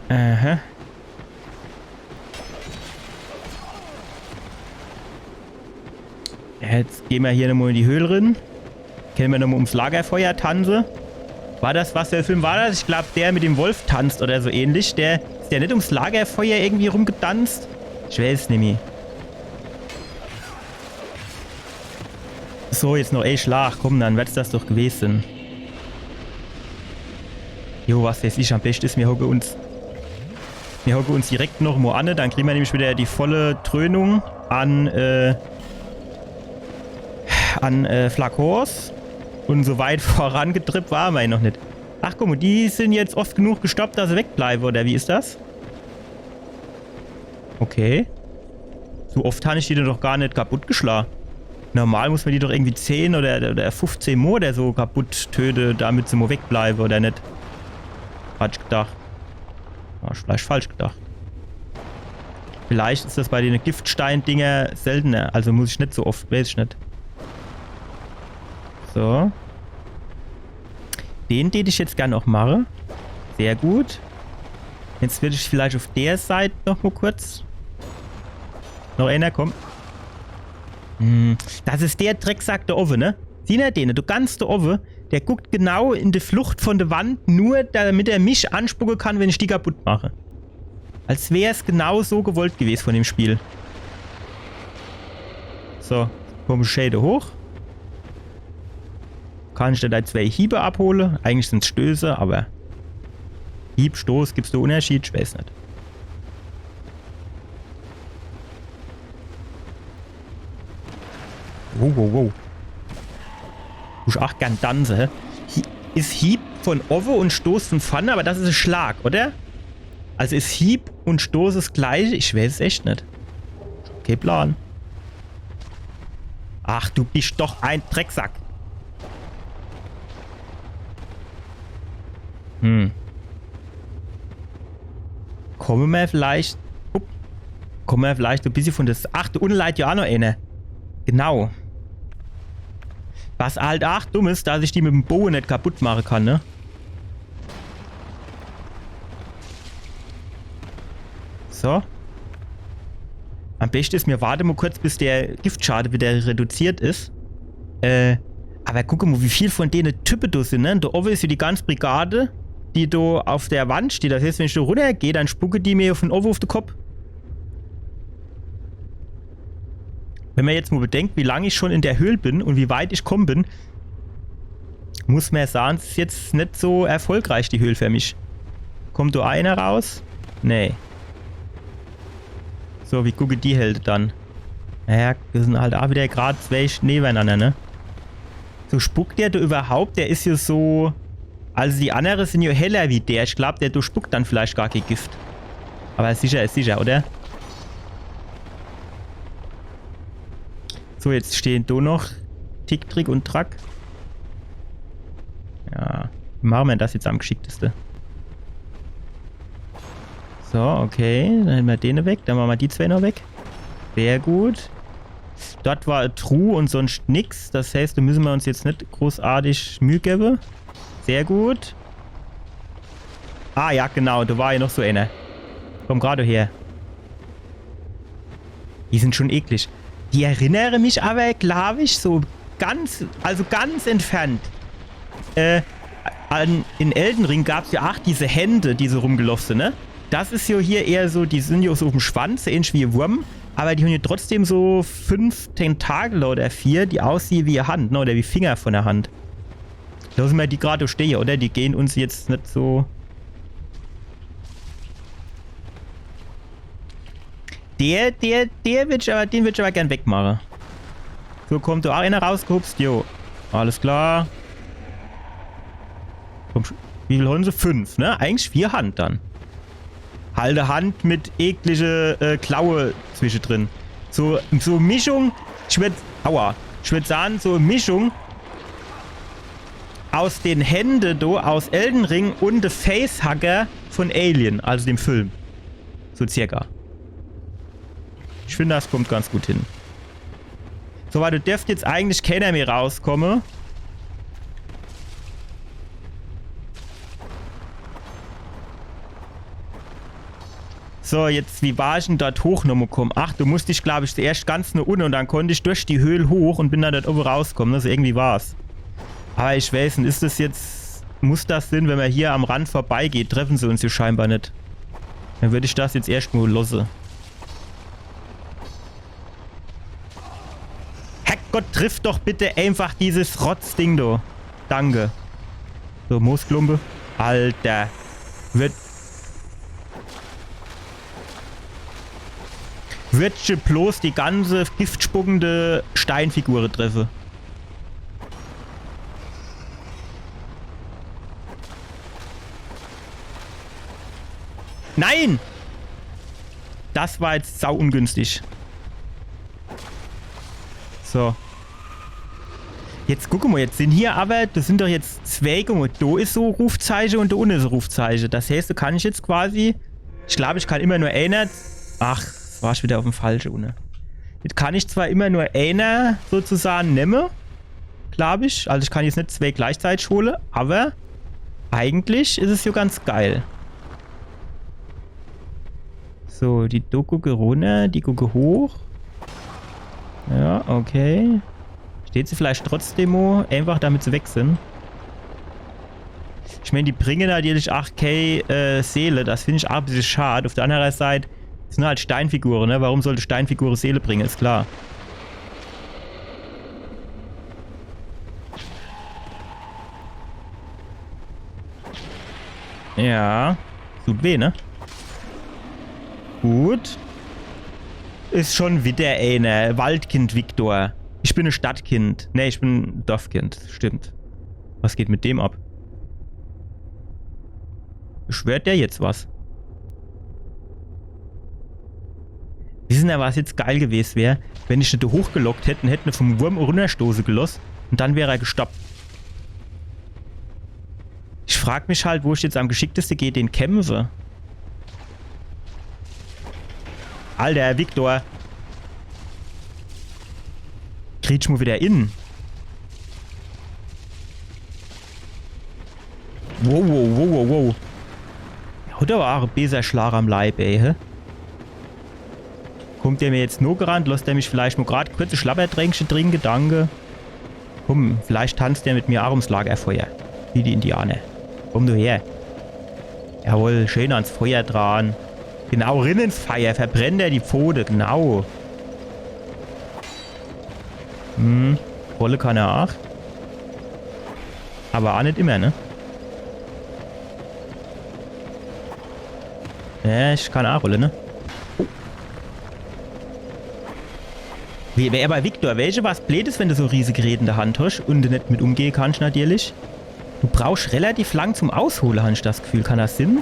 Aha. Jetzt gehn mer hier nomo in die Höhl rin. Kenne mer nomo ums Lagerfeuer tanze. War das, was für e Film war das? Ich glaub, der mit dem Wolf tanzt oder so ähnlich. Der, is der net ums Lagerfeuer irgendwie rumgetanzt? Ich weiß nimmi. So, jetzt noch e Schlag. Komm, dann werd's das doch gewese. Jo, was weiß ich, am beschte is, mir hocke uns, mir hocke uns direkt nomo anne, dann krie mer nämlich wieder die volle Dröhnung an, äh, an, äh, Flakons. Und so weit vorangetrippt ware mer jo noch net. Ach, guck mo, die sin jetzt oft genug gestoppt, dass se wegbleibe, oder wie is das? Okay. So oft han ich die doch gar net kaputt geschla. Normal muss mer die doch irgendwie zehn oder, oder fünfzehn Mo oder so kaputt töte, damit se mo wegbleibe, oder net? Falsch gedacht. Hab ich vielleicht falsch gedacht. Vielleicht is das bei dene Giftstein-Dinger seltener. Also muss ich net so oft, weiß ich net. So. Den, den ich jetzt gern noch mache. Sehr gut. Jetzt würd ich vielleicht auf der Seit noch mo kurz. Noch einer, komm. Hm, das is der Drecksack do owwe, ne? Siehn er den? Du ganz do owwe. Der guckt genau in die Flucht von der Wand, nur damit er mich anspucke kann, wenn ich die kaputt mache. Als wär's genau so gewollt gewesen von dem Spiel. So, komm, Schäde hoch. Kann ich dir do zwei Hiebe abhole? Eigentlich sind's Stöße, aber Hieb, Stoß, gibt's do Unterschied? Ich weiß net. Wow, wow, wow. Du ach gern tanze, hä? Hi-, is Hieb von owwe und Stoß von vorne, aber das is e Schlag, oder? Also is Hieb und Stoß es gleiche? Ich weiß es echt net. Kee Plan. Ach, du bist doch ein Drecksack. Hm. Komme mer vielleicht. Upp. Komme mer vielleicht e bissje von das. Ach, do unne leit jo ach noch eine. Genau. Was halt ach dumm is, dass ich die mit dem Boe net kaputt mache kann, ne? So. Am beste is, mir warte mo kurz, bis der Giftschade wieder reduziert is. Äh, aber guck mo, wie viel von dene Type do sin, ne? Do owwe is jo die ganze Brigade, die do auf der Wand steht. Das heißt, wenn ich do runnergeh, dann spucke die mir von owwe auf de Kopp. Wenn mer jetzt mo bedenkt, wie lang ich schon in der Höhl bin und wie weit ich komm bin, muss mer sage, es is jetzt net so erfolgreich, die Höhl für mich. Kommt do einer raus? Nee. So, wie gucke die Helde dann? Naja, das sin halt ach wieder grad zwei Sch-, nebeneinander, ne? So, spuckt der do überhaupt? Der is jo so, also die andere sin jo heller wie der. Ich glaub, der do spuckt dann vielleicht gar kee Gift. Aber sicher is sicher, oder? So, jetzt stehen do noch Tick, Trick und Track. Ja, wie mache mer das jetzt am geschickteste? So, okay, dann hätte mer dene weg, dann mache mer die zwei noch weg. Sehr gut. Dort war e Truh und sonst nix. Das heißt, do müsse mer uns jetzt net großartig Mühe gebe. Sehr gut. Ah ja, genau, do war jo noch so einer. Komm grad her. Die sin schon eklig. Die erinnere mich aber, glaub ich, so ganz, also ganz entfernt. Äh, an, in Elden Ring gab's jo ach diese Hände, die so rumgeloff sin, ne? Das is jo hier eher so, die sin jo so uffm Schwanz, so ähnlich wie e Wurm, aber die han jo trotzdem so fünf Tentakel oder vier, die aussiehe wie e Hand, ne? Oder wie Finger von der Hand. Losse mer die grad stehe, oder? Die gehen uns jetzt net so. Der, der, der würd ich aber, den würd ich aber gern wegmache. So, kommt do ach einer rausgehupst? Jo. Alles klar. Komm, sch-, wie viel han se? Fünf, ne? Eigentlich vier Hand dann. Halbe Hand mit eklige, äh, Klaue zwischedrin. So, so Mischung, ich würd, aua, ich würd sage, so e Mischung aus den Hände do, aus Elden Ring und de Facehugger von Alien, also dem Film. So circa. Ich find, das kommt ganz gut hin. So, weil do dürft jetzt eigentlich keiner mehr rauskomme. So, jetzt, wie war ich denn dort hoch nochmo komm? Ach, do musst ich, glaub ich, zuerscht ganz no unne und dann konnt ich durch die Höhl hoch und bin dann dort owwe rauskomme. Also irgendwie war's. Aber ich weiß net, is das jetzt, muss das sin, wenn mer hier am Rand vorbeigeht, treffen se uns jo scheinbar net. Dann würd ich das jetzt erscht mo losse. Herrgott, triff doch bitte einfach dieses Rotzding do. Danke. So, Moosklumpe. Alter. Wird, wird schon bloß die ganze giftspuckende Steinfigure treffe. Nein! Das war jetzt sau ungünstig. So. Jetzt guck mo, jetzt sin hier awwer, das sin doch jetzt zwee, guck mo, do is so Rufzeiche un do unne is so Rufzeiche. Das heeßt, do kann ich jetzt quasi, ich glaab, ich kann immer nur eener, ach, jetzt war ich widder uff'm falsche unne. Jetzt kann ich zwar immer nur eener sozusage nemme, glaab ich. Also ich kann jetzt net zwee gleichzeitig hole, awwer eigentlich is es jo ganz geil. So, die do gucke runner, die gucke hoch. Ja, okay. Steht se vielleicht trotzdem mo, eenfach damit se weg sin. Ich mään, die bringe natürlich ach kee, äh, Seele. Das find ich ach e bissel schad. Uff der annere Seit sin halt Steinfigure, ne? Warum sollte Steinfigure Seele bringe? Is klar. Ja. Tut weh, ne? Gut. Is schun widder eener. Waldkind Victor. Ich bin e Stadtkind. Nee, ich bin e Dorfkind. Stimmt. Was geht mit dem ab? Beschwört der jetzt was? Wisse er, was jetzt geil gewes wär, wenn ich en do hochgelockt hätt un hätt en vum Wurm runnerstoße geloss un dann wär er gestorb. Ich frag mich halt, wo ich jetzt am geschickteste gege den kämpfe. Alter, Victor. Krietsch mo widder in. Wow, wow, wow, wow, wow. Hat awwer ach e beeser Schlag am Leib, ey, hä? Kummt der mir jetzt nogerannt? Losst der mich vielleicht mo grad kurz e Schlabbertränkche trinke? Danke. Kumm, vielleicht tanzt der mit mir ach ums Lagerfeuer. Wie die Indianer. Kumm du her. Jawohl, schön ans Feuer dran. Genau, rin ins Feier. Verbrennt er die Pfote, genau. Hm, rolle kann er ach. Awwer ach net immer, ne? Ja, ich kann ach rolle, ne? Oh. Wie, awwer Victor, weesche, was bleed is, wenn de so riesig Gerät in de Hand hosch un de net mit umgehe kannsch, natierlich? Du brauchsch relativ lang zum Aushole, han ich das Gefühl. Kann das sin?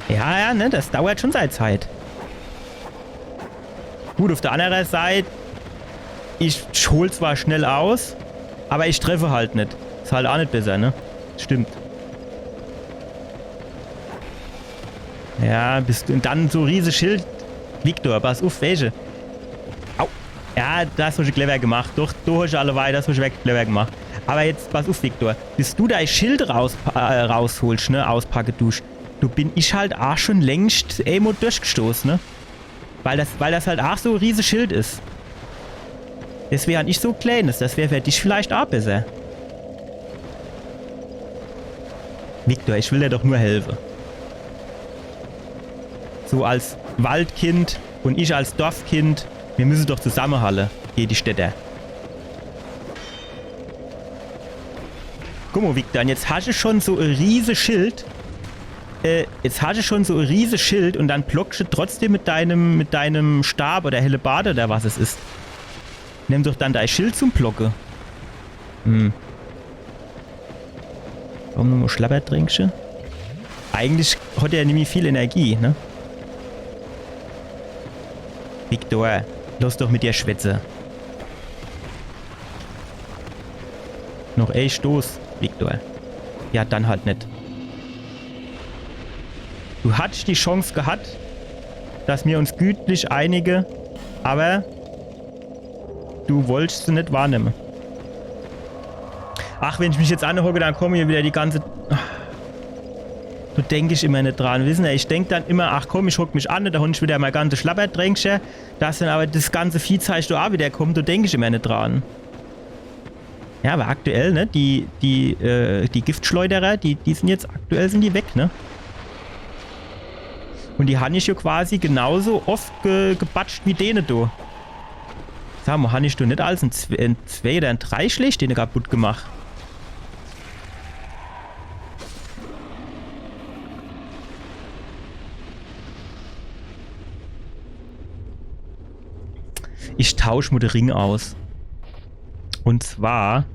Ja, ja, ne, das dauert schun sei Zeit. Gut, uff der annere Seit, ich hol zwar schnell aus, awwer ich treff halt net. Is halt ach net besser, ne? Stimmt. Ja, bist du. Un dann so riese Schild. Victor, pass uff, weesche. Au. Ja, das hosch clever gemacht. Doch, du hosch alleweil, das hosch wirklich clever gemacht. Awwer jetzt, pass uff, Victor. Bis du dei Schild raus, äh, rausholsch, ne, auspacke dusch, do bin ich halt ach schun längscht emol durchgestoß, ne? Weil das, weil das halt ach so e riese Schild is. Deswege han ich so e klänes. Das wär für dich vielleicht ach besser. Victor, ich will der doch nur helfe. So als Waldkind un ich als Dorfkind, mir müsse doch zusammehalle gege die Städter. Guck mo, Victor, un jetzt hasch du schun so e riese Schild. Äh, jetzt hasch du schun so e riese Schild un dann blocksche trotzdem mit deinem, mit deinem Stab oder Hellebarde oder was es is. Nimm doch dann dei Schild zum Blocke. Hm. Warum nochmo Schlabbertränkche? Eigentlich hat er nämlich viel Energie, ne? Victor, loss doch mit der schwätze. Noch e Stoß, Victor. Ja, dann halt net. Du hattsch die Chance gehat, dass mir uns gütlich einige, awwer du wolltsch se net wahrnemme. Ach, wenn ich mich jetzt anhocke, dann komme hier widder die ganze. Do denk ich immer net dran. Wisse er, ich denk dann immer, ach komm, ich hock mich an, do hon ich widder mei ganze Schlabbertränkche. Dass dann awwer das ganze Viehzeich do ach widder kommt, do denk ich immer net dran. Ja, awwer aktuell, ne, die, die, äh, die Giftschleuderer, die, die sin jetzt aktuell, sin die weg, ne? Un die han ich jo quasi genauso oft ge-, gebatscht wie dene do. Sa mo, han ich do net als in zwe-, in zwee oder in drei Schläg dene kaputt gemacht? Ich tausch mo de Ring aus. Un zwar,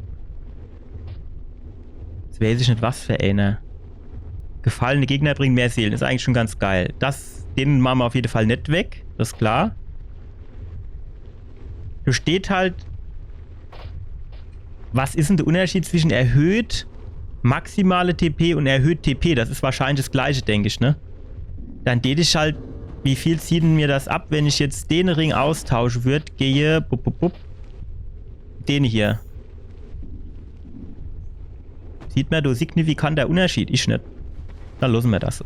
jetzt weeß ich net, was für eener. Gefallene Gegner bringen mehr Seelen. Is eigentlich schun ganz geil. Das, den mache mer uff jede Fall net weg. Das is klar. Steht halt, was is denn de Unterschied zwischen erhöht maximale T P und erhöht T P? Das is wahrscheinlich das gleiche, denk ich, ne? Dann tät ich halt, wie viel zieht denn mir das ab, wenn ich jetzt den Ring austausche würd, gehe, bup, bup, bup, den hier. Sieht mer do signifikanter Unterschied? Ich net. Dann losse mer das so.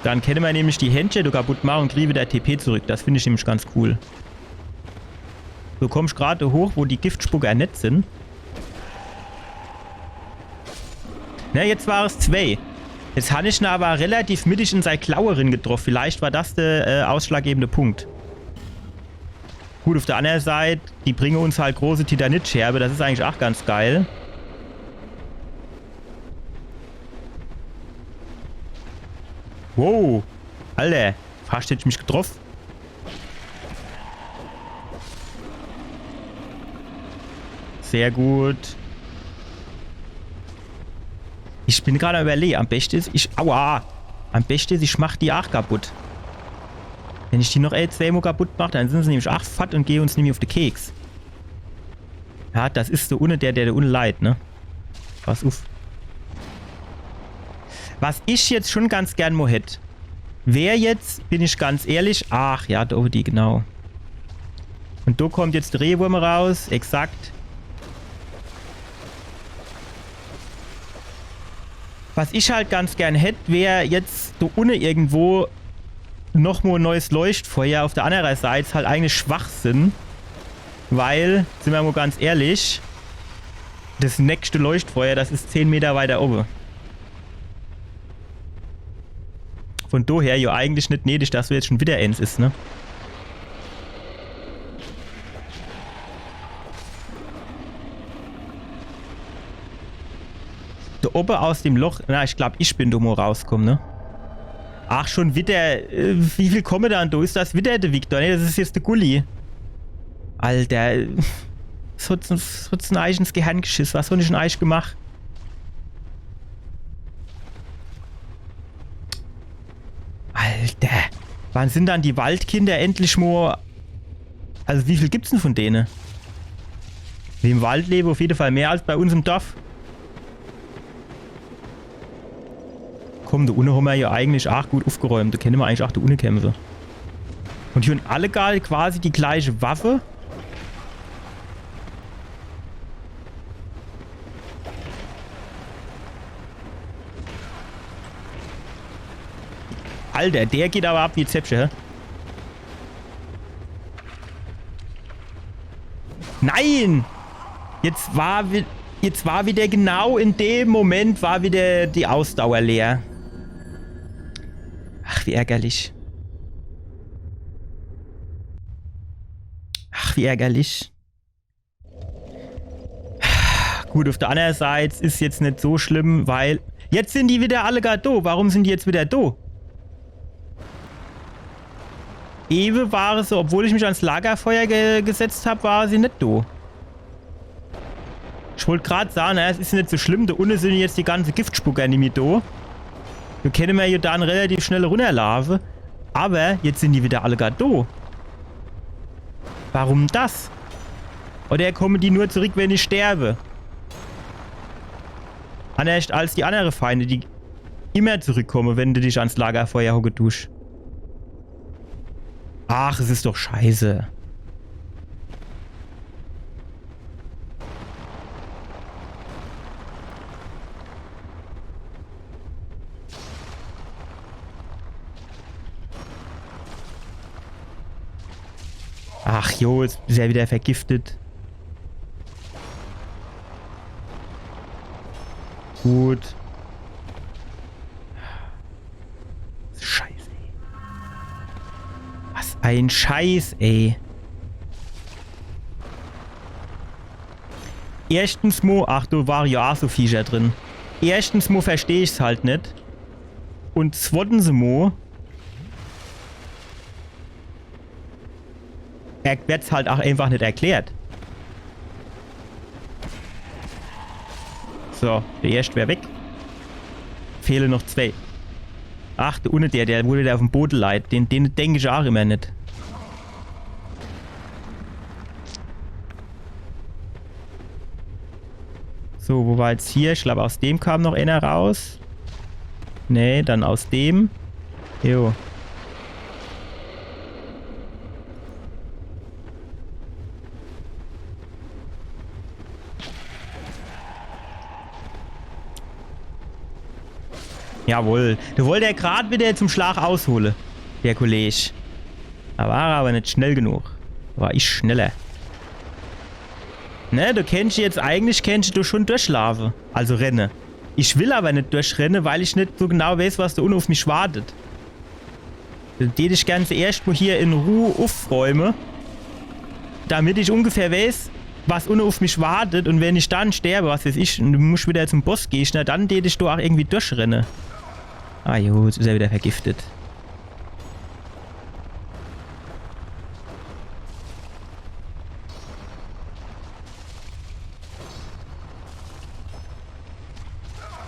Dann kenne mer nämlich die Händche do kaputt mache und kriege wieder T P zurück. Das find ich nämlich ganz cool. Du kommst grad hoch, wo die Giftspucker net sin. Ne, jetzt war es zwei. Jetzt han ich ne aber relativ mittig in sei Klaue rin getroff. Vielleicht war das der, äh, ausschlaggebende Punkt. Gut, auf der anderen Seit, die bringe uns halt große Titanitscherbe. Das is eigentlich ach ganz geil. Wow. Alter, fast hätt ich mich getroff. Sehr gut. Ich bin grad am Überlege. Am beste is, ich, aua! Am beste is, ich mach die ach kaputt. Wenn ich die noch, äh, zweimol kaputt mach, dann sin se nämlich ach fort und gehe uns nämlich auf de Keks. Ja, das is so unne der, der do unne leit, ne? Pass uff. Was ich jetzt schon ganz gern mo hätt, wär jetzt, bin ich ganz ehrlich, ach ja, do die, genau. Und do kommt jetzt de Reewurm raus, exakt. Was ich halt ganz gern hätt, wär jetzt do unne irgendwo noch mo e neues Leuchtfeuer. Auf der anderen Seit is halt eigentlich Schwachsinn, weil, sin mer mo ganz ehrlich, das nächste Leuchtfeuer, das is zehn Meter weiter obe. Von doher jo eigentlich net nötig, dass do jetzt schon wieder ens is, ne? Do obe aus dem Loch. Na, ich glaub, ich bin do mo rauskomm, ne? Ach, schon wieder. Äh, wie viel komme dann do? Is das wieder de Victor? Ne, das is jetzt de Gulli. Alter. So hat's, so hat's en eigenes Gehirn geschiss. Was hab ich dann eigentlich gemacht? Alter. Wann sin dann die Waldkinder endlich mo? Also wie viel gibt's denn von dene? Wie im Wald lebe, auf jede Fall mehr als bei uns im Dorf. Komm, do unne hommer jo eigentlich ach gut uffgeräumt. Do kenne mer eigentlich ach do unne kämpfe. Und hier hun alle gar quasi die gleiche Waffe. Alter, der geht aber ab wie Zäpfche, hä? Nein! Jetzt war, wi- jetzt war wieder genau in dem Moment war wieder die Ausdauer leer. Ach, wie ärgerlich. Ach, wie ärgerlich. Gut, auf der anderen Seit is jetzt net so schlimm, weil jetzt sin die wieder alle gar do. Warum sin die jetzt wieder do? Ewe war es so, obwohl ich mich ans Lagerfeuer ge gesetzt hab, war sie net do. Ich wollt grad sage, na, es is net so schlimm, do unne sin jetzt die ganze Giftspucker nimmi do. Do kenne mer jo dann relativ schnell runnerlaafe. Aber jetzt sin die wieder alle gar do. Warum das? Oder komme die nur zurück, wenn ich sterbe? Annerscht als die annere Feinde, die immer zurückkomme, wenn du dich ans Lagerfeuer hocke dusch. Ach, es is doch scheiße. Ach jo, jetzt is er wieder vergiftet. Gut. Scheiße, ey. Was ein Scheiß, ey. Erschtens mo, ach, do ware jo ach so Viecher drin. Erschtens mo versteh ich's halt net. Und zwottens mo, er werd's halt ach einfach net erklärt. So, der erscht wär weg. Fehle noch zwei. Ach, der unne, der, der, wo der uff em Bode leit, den, den denk ich ach immer net. So, wo war jetzt hier? Ich glaub, aus dem kam noch einer raus. Nee, dann aus dem. Jo. Jawohl. Do wollt er grad wieder zum Schlag aushole, der Kolleg. Do war er aber net schnell genug. War ich schneller. Ne, do kennscht jetzt eigentlich, kennscht du schon durchlaafe. Also renne. Ich will aber net durchrenne, weil ich net so genau weiß, was do unne auf mich wartet. Dann tät ich ganz erscht mo hier in Ruh uffräume, damit ich ungefähr weiß, was unne auf mich wartet. Und wenn ich dann sterbe, was weiß ich, und du muscht wieder zum Bossgegner, dann tät ich do auch irgendwie durchrenne. Ah jo, jetzt is er wieder vergiftet.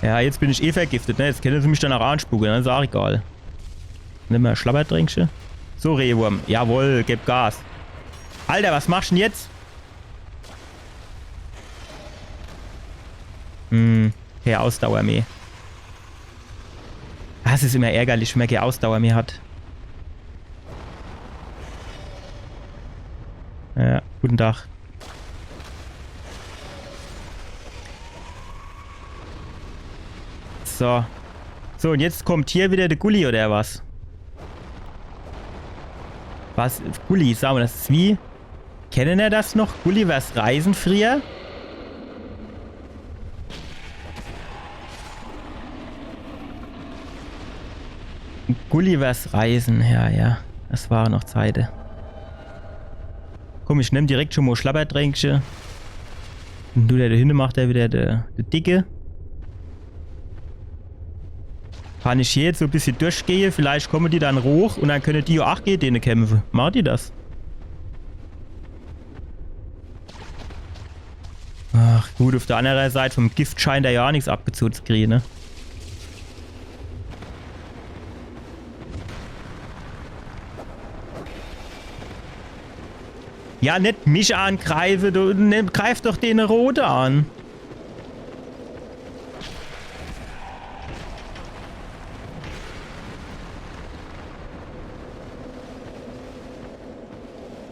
Ja, jetzt bin ich eh vergiftet, ne? Jetzt kenne se mich dann auch anspucke, ne? Is auch egal. Nimm mo Schlabbertränkche. So, Rehwurm. Jawohl, geb Gas. Alter, was machscht dann jetzt? Hm, kee Ausdauer meh. Das is immer ärgerlich, wenn ma kee Ausdauer meh hat. Ja, guten Tag. So. So, und jetzt kommt hier wieder de Gulli, oder was? Was? Gulli, sa mo, das is wie? Kenne er das noch? Gullivers Reisen frieher? Gullivers Reisen, ja, ja. Das ware noch Zeite. Komm, ich nemm direkt schon mo Schlabbertränkche. Und du, der do hinne macht, der wieder de, de Dicke. Kann ich hier jetzt so e bissje durchgehe? Vielleicht komme die dann hoch und dann könne die jo ach gege dene kämpfe. Mache die das? Ach gut, auf der andere Seit vom Gift scheint er jo ach nix abgezoh zu kriege, ne? Ja, net mich angreife, du, ne, greif doch dene Rote an.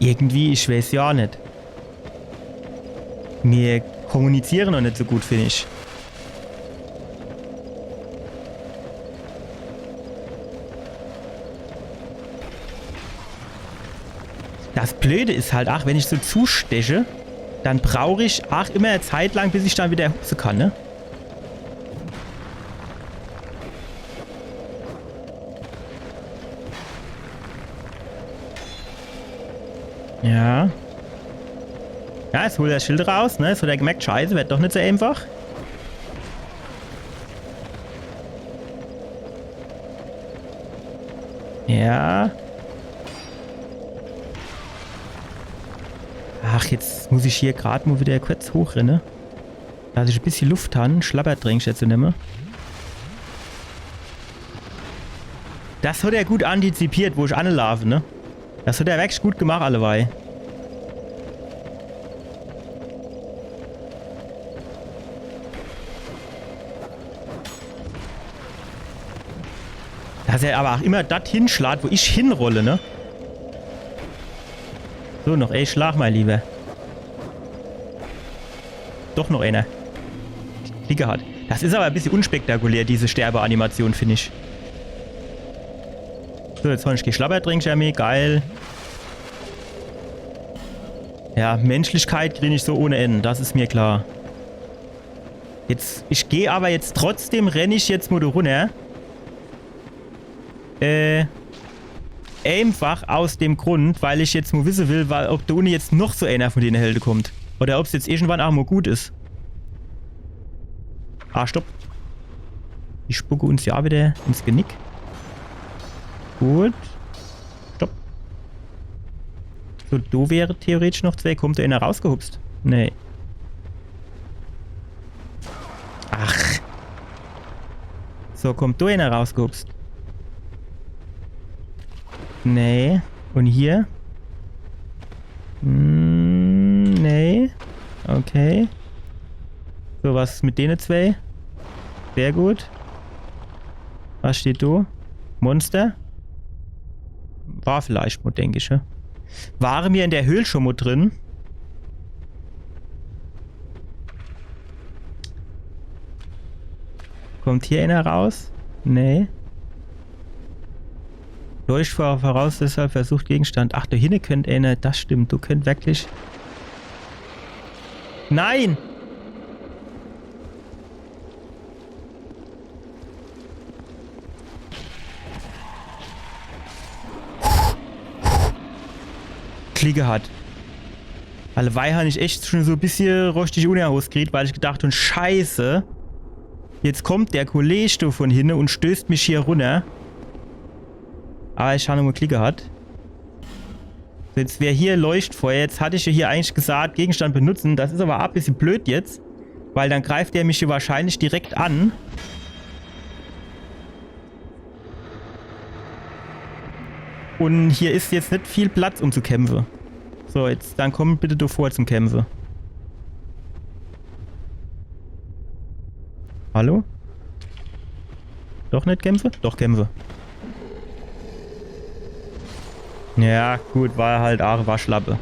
Irgendwie, ich weiß jo net. Mir kommuniziere noch net so gut, find ich. Das Blöde is halt, ach, wenn ich so zusteche, dann brauch ich, ach, immer e Zeit lang, bis ich dann wieder hupse kann, ne? Ja. Ja, jetzt holt er das Schild raus, ne? Jetzt hat er gemerkt, Scheiße, werd doch net so einfach. Ja. Ach, jetzt muss ich hier grad mo wieder kurz hochrenne. Dass ich e bissje Luft han, Schlabbertränkche zu nemme. Das hat er gut antizipiert, wo ich anlaafe, ne? Das hat er wirklich gut gemacht, allewei. Dass er aber ach immer dort hinschlaat, wo ich hinrolle, ne? So, noch e Schlag, mein Lieber. Doch noch einer. Glück gehat. Das is aber e bissje unspektakulär, diese Sterbeanimation, find ich. So, jetzt han ich kee Schlabbertränkche meh. Geil. Ja, Menschlichkeit krieg ich so ohne Ende, das is mir klar. Jetzt, ich geh aber jetzt trotzdem, renn ich jetzt mo do runner. Äh, einfach aus dem Grund, weil ich jetzt mo wisse will, wa-, ob do unne jetzt noch so einer von dene Helde kommt. Oder ob's jetzt irgendwann ach mo gut is. Ah, stopp. Die spucke uns jo wieder ins Genick. Gut. Stopp. So, do wäre theoretisch noch zwee. Kommt do einer rausgehupst? Nee. Ach. So, kommt do einer rausgehupst? Nee. Und hier? Hm, nee. Okay. So, was mit dene zwei? Sehr gut. Was steht do? Monster? War vielleicht mo, denk ich, ja. Ware mir in der Höhl schon mo drin? Kommt hier einer raus? Nee. Leuchtfeuer voraus, deshalb versucht Gegenstand. Ach, do hinne könnt einer, das stimmt, do könnt wirklich. Nein! Glick gehat. Alleweil han ich echt schon so e bissje roschtig Unnerhos gekriet, weil ich gedacht han, Scheiße, jetzt kommt der Kollege do von hinne und stößt mich hier runner. Aber ich han nur Glick gehat. So, jetzt wär hier Leuchtfeuer. Jetzt hatt ich ja hier eigentlich gesagt, Gegenstand benutzen. Das is aber a bissje blöd jetzt. Weil dann greift der mich hier wahrscheinlich direkt an. Und hier is jetzt net viel Platz, um zu kämpfe. So, jetzt dann komm bitte du vor zum Kämpfe. Hallo? Doch net kämpfe? Doch kämpfe. Ja, gut, war halt a Waschlappe.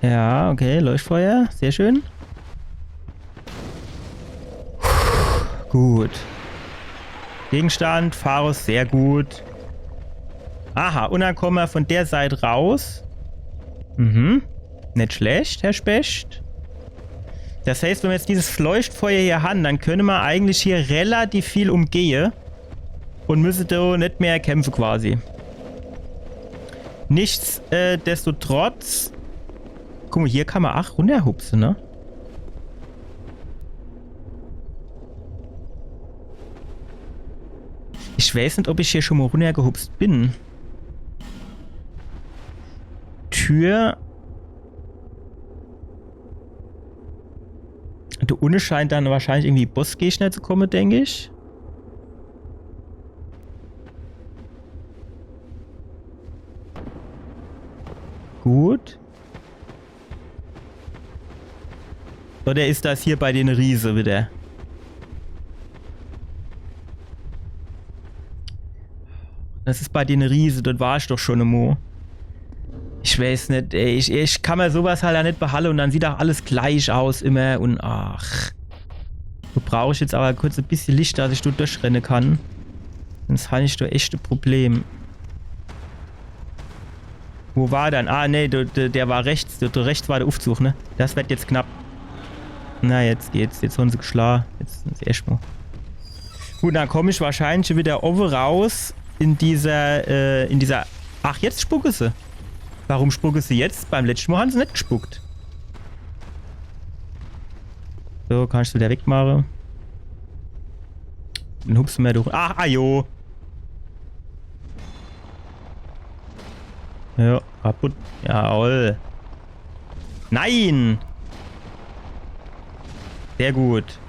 Ja, okay, Leuchtfeuer, sehr schön. Gut. Gegenstand, Pharros, sehr gut. Aha, und dann komme mer von der Seit raus. Mhm. Net schlecht, Herr Specht. Das heißt, wenn mer jetzt dieses Leuchtfeuer hier han, dann könne mer eigentlich hier relativ viel umgehe. Und müsse do net mehr kämpfe quasi. Nichtsdestotrotz. Guck mo, hier kann mer a runnerhupse, ne? Ich weiß net, ob ich hier schon mo runnergehupst bin. Tür. Do unne scheint dann wahrscheinlich irgendwie Bossgegner zu komme, denk ich. Gut. Oder is das hier bei dene Riese wieder? Das is bei dene Riese, dort war ich doch schon emo. Ich weiß net, ey, ich, ich kann mer sowas halt a net behalle und dann sieht auch alles gleich aus immer und ach. Do brauch ich jetzt aber kurz e bissje Licht, dass ich do durchrenne kann. Sonst han ich do echt e Problem. Wo war dann? Ah, nee, der, der, der war rechts. Der, der rechts war der Uffzug, ne? Das wird jetzt knapp. Na, jetzt geht's. Jetzt han se geschla. Jetzt sin se echt mo. Gut, dann komm ich wahrscheinlich wieder owwe raus in dieser, äh, in dieser. Ach, jetzt spucke se. Warum spucke se jetzt? Beim letschte Mo han se net gespuckt. So, kann ich wieder wegmache. Dann hupse mer durch. Ach, ajo. Ja, kaputt. Jawoll. Nein! Sehr gut.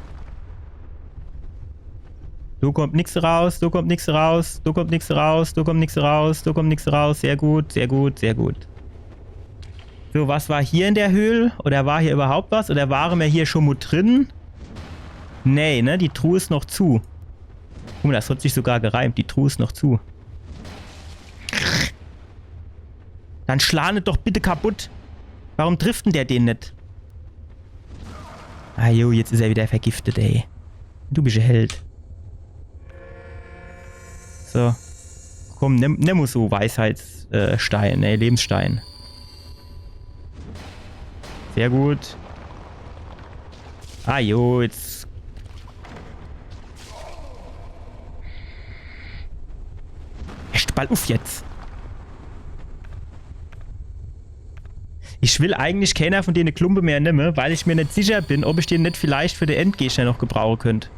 Do kommt nix raus, do kommt nix raus, do kommt nix raus, do kommt nix raus, do kommt nix raus. Sehr gut, sehr gut, sehr gut. So, was war hier in der Höhl? Oder war hier überhaupt was? Oder ware mer hier schon mo drin? Nee, ne? Die Truh is noch zu. Guck mo, das hat sich sogar gereimt. Die Truh is noch zu. Dann schla en doch bitte kaputt. Warum trifft denn der den net? Ah jo, jetzt is er wieder vergiftet, ey. Du bist e Held. So. Komm, nimm, nimm uns so Weisheits-, äh, Stein, ey, Lebensstein. Sehr gut. Ah jo, jetzt. Echt bald uff jetzt. Ich will eigentlich keiner von dene Klumpe mehr nemme, weil ich mir net sicher bin, ob ich den net vielleicht für de Endgegner noch gebrauche könnt.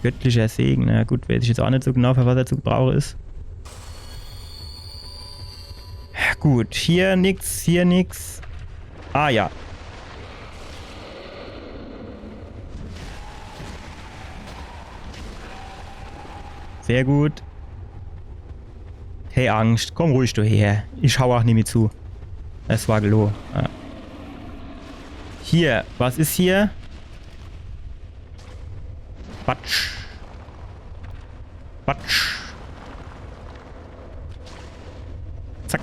Göttlicher Segen. Na gut, weiß ich jetzt auch net so genau, für was er zu gebrauche is. Gut, hier nix, hier nix. Ah ja. Sehr gut. Kee Angscht, komm ruhig du her. Ich hau ach nimmi zu. Es war geloh. Ja. Hier, was is hier? Batsch. Batsch. Zack.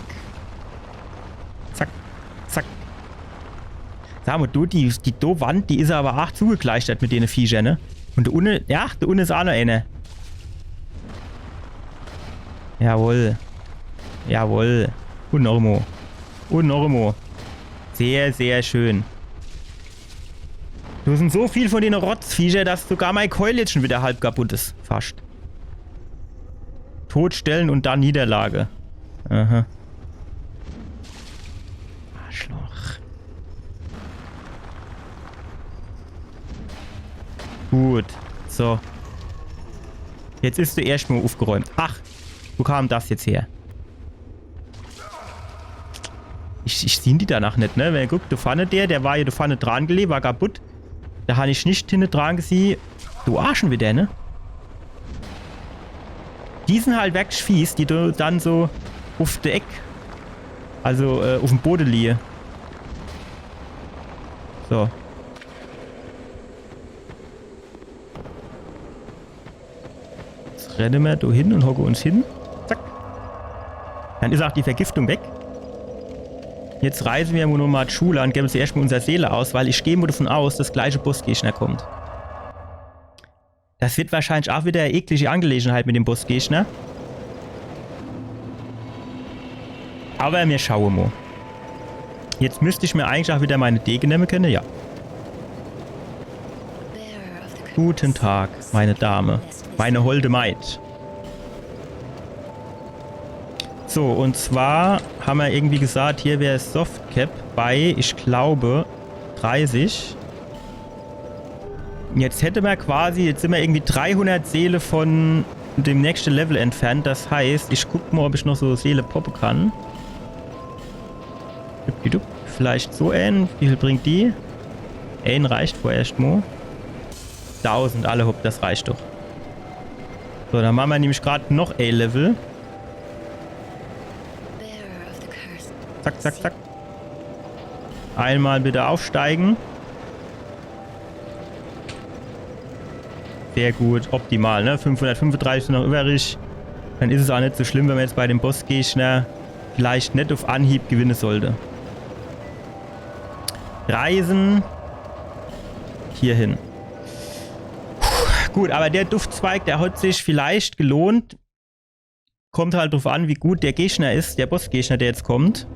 Zack. Zack. Sa mo, du, die, die do Wand, die is awwer ach zugekleistert mit dene Viecher, ne? Un do unne, ja, do unne is ach noch eener. Jawohl. Jawohl. Un noch emo. Un noch emo. Sehr, sehr schön. Do sin so viel von dene Rotzviecher, dass sogar mei Keul jetzt schon wieder halb kaputt is. Fascht. Todstellen und dann Niederlage. Aha. Arschloch. Gut. So. Jetzt is do erscht mo ufgeräumt. Ach, wo kam das jetzt her? Ich, ich sieh die danach net, ne? Wenn ihr guckt, do vorne der, der war jo do vorne dran gelehe, war kaputt. Do han ich net hinne dran gesieh. Du Arschen wieder, ne? Die sin halt wirklich fies, die do dann so uf de Eck, also, äh, ufm Bode liehe. So. Jetzt renne mer do hin un hocke uns hin. Zack. Dann is ach die Vergiftung weg. Jetzt reise mer mo no Majula un gewwe uns erscht mo unser Seele aus, weil ich geh mo davon aus, dass gleich e Bossgegner kommt. Das wird wahrscheinlich ach wieder e eklige Angelegenheit mit dem Bossgegner. Awwer mir schaue mo. Jetzt müsst ich mir eigentlich ach wieder meine Dege nemme kenne, ja. Guten Tag, meine Dame, meine holde Maid. So, un zwar hammer irgendwie gesagt, hier wär Softcap bei, ich glaube, dreißig. Jetzt hätte mer quasi, jetzt sin mer irgendwie dreihundert Seele von dem nächschte Level entfernt. Das heißt, ich guck mo, ob ich noch so Seele poppe kann. Dup, dup, dup. Vielleicht so een. Wie viel bringt die? Een reicht vorerscht mo. Tausend, alla hopp, das reicht doch. So, dann mache mer nämlich grad noch e Level. Zack, zack, zack. Einmal bitte aufsteigen. Sehr gut, optimal, ne? Fünfhundertfünfunddreißig sin noch übrig. Dann is es ach net so schlimm, wenn mer jetzt bei dem Bossgegner vielleicht net uf Anhieb gewinne sollte. Reisen. Hier hin. Puh, gut, awwer der Duftzweig, der hat sich vielleicht gelohnt. Kommt halt druf an, wie gut der Gegner is, der Bossgegner, der jetzt kommt.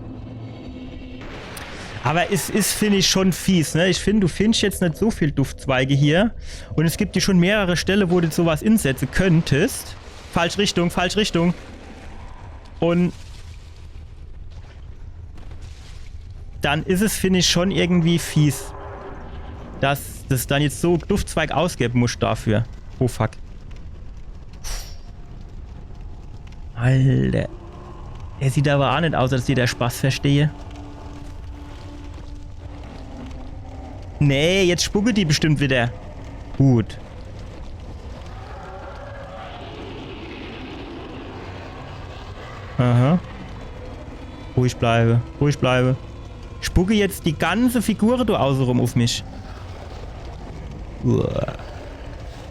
Awwer es is, find ich, schon fies, ne? Ich find, du findsch jetzt net so viel Duftzweige hier. Un es gibt hier schon mehrere Stelle, wo du sowas insetze könntest. Falsch Richtung, falsch Richtung. Un dann is es, find ich, schon irgendwie fies, dass des dann jetzt so Duftzweig ausgebe muss dafür. Oh fuck. Alter. Der sieht awwer ach net aus, als dät der Spaß verstehe. Nee, jetzt spucke die bestimmt wieder. Gut. Aha. Ruhig bleibe, ruhig bleibe. Spucke jetzt die ganze Figure do außerum uf mich. Uah.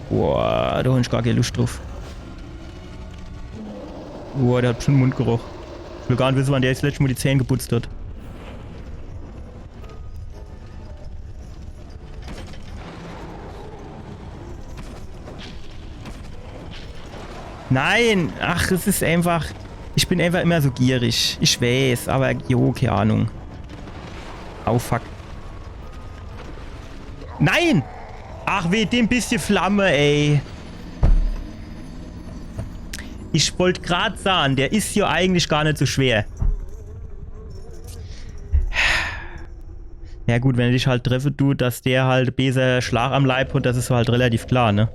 Boah, do hab ich gar kee Luscht druf. Boah, der hat bestimmt Mundgeruch. Ich will gar net wisse, wann der jetzt letscht Mo die Zähn geputzt hat. Nein! Ach, es is einfach. Ich bin einfach immer so gierig. Ich weeß, awwer jo, kee Ahnung. Au, fuck. Nein! Ach, weh dem bissche Flamme, ey. Ich wollt grad sahn, der is jo eigentlich gar net so schwer. Ja gut, wenn er dich halt treffe dut, dass der halt beeser Schlag am Leib hat, das is halt relativ klar, ne?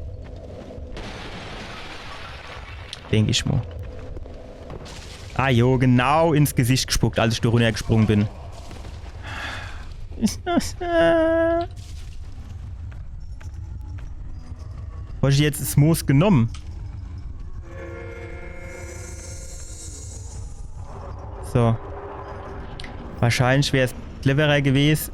Denk ich mo. Ah jo, genau ins Gesicht gespuckt, als ich do runnergesprunge bin. Hab ich jetzt es Moos genomm? So. Wahrscheinlich wär's cleverer gewes.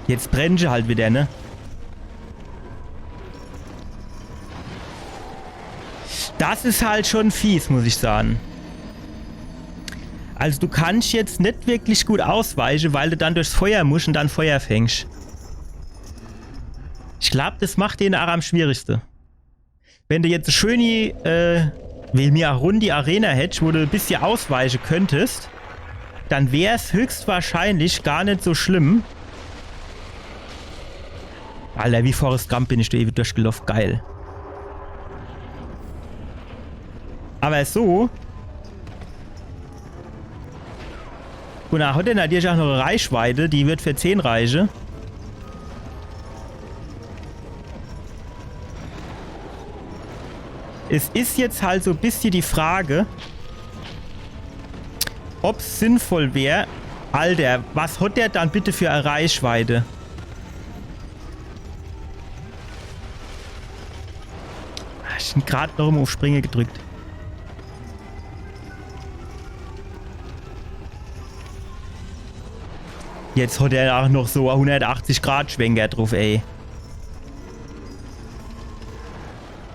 Jetzt brennt se halt wieder, ne? Das is halt schon fies, muss ich sage. Also du kannsch jetzt net wirklich gut ausweiche, weil du dann durchs Feuer musch un dann Feuer fängsch. Ich glaub, das macht den ach am schwierigste. Wenn du jetzt schön die, äh, wie mir ach rund die Arena hättsch, wo du e bissje ausweiche könntest, dann wär's höchstwahrscheinlich gar net so schlimm. Alter, wie Forrest Gump bin ich do ewe durchgeloff. Geil. Aber so. Un dann hat er natürlich ach noch e Reichweite, die wird für zehn reiche. Es is jetzt halt so e bissje die Frage, ob's sinnvoll wär. Alter, was hat der dann bitte für e Reichweite? Ah, ich bin grad noch emo uff Springe gedrückt. Jetzt hat er ach noch so e hundertachtzig Grad Schwenker druff, ey.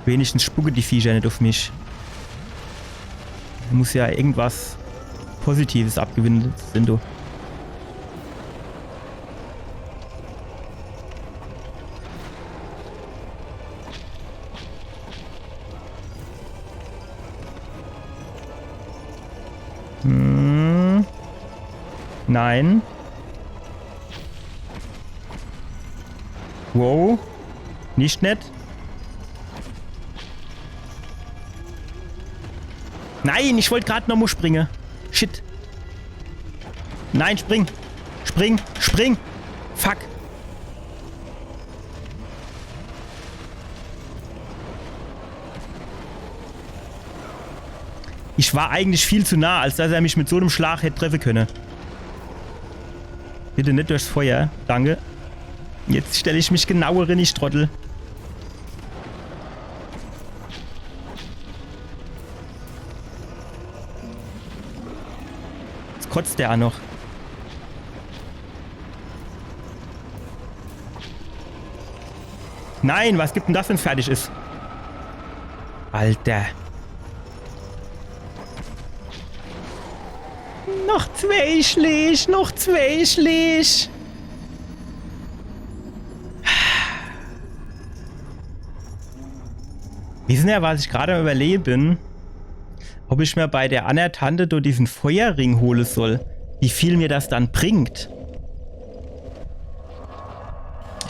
Wenigstens spucke die Viecher net uff mich. Muss ja irgendwas Positives abgewinnt sin, du. Hm. Nein. Wow. Net nett. Nein, ich wollt grad noch mo springe. Shit. Nein, spring. Spring, spring. Fuck. Ich war eigentlich viel zu nah, als dass er mich mit so nem Schlag hätt treffe könne. Bitte net durchs Feuer. Danke. Jetzt stell ich mich genauer rin, ich Trottel. Jetzt kotzt der ach noch. Nein, was gibt denn das, wenn's fertig is? Alter. Noch zwee Schläg, noch zwee Schläg. Wissen er, was ich grad am Überlege bin? Ob ich mir bei der anner Tante do diesen Feuerring hole soll, wie viel mir das dann bringt.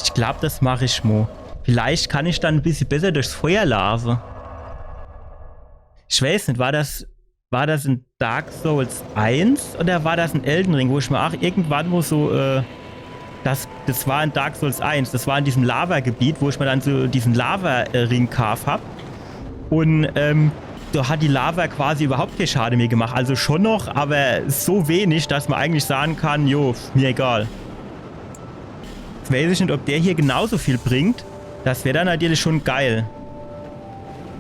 Ich glaub, das mach ich mo. Vielleicht kann ich dann e bissje besser durchs Feuer laafe. Ich weiß net, war das, war das in Dark Souls eins oder war das in Elden Ring, wo ich mir ach irgendwann mo so, äh, das, das war in Dark Souls eins, das war in diesem Lava-Gebiet, wo ich mir dann so diesen Lava-Ring kaaft hab. Un, ähm, do hat die Lava quasi überhaupt kee Schade mehr gemacht. Also schon noch, aber so wenig, dass man eigentlich sagen kann, jo, mir egal. Jetzt weiß ich net, ob der hier genauso viel bringt. Das wär dann natürlich schon geil.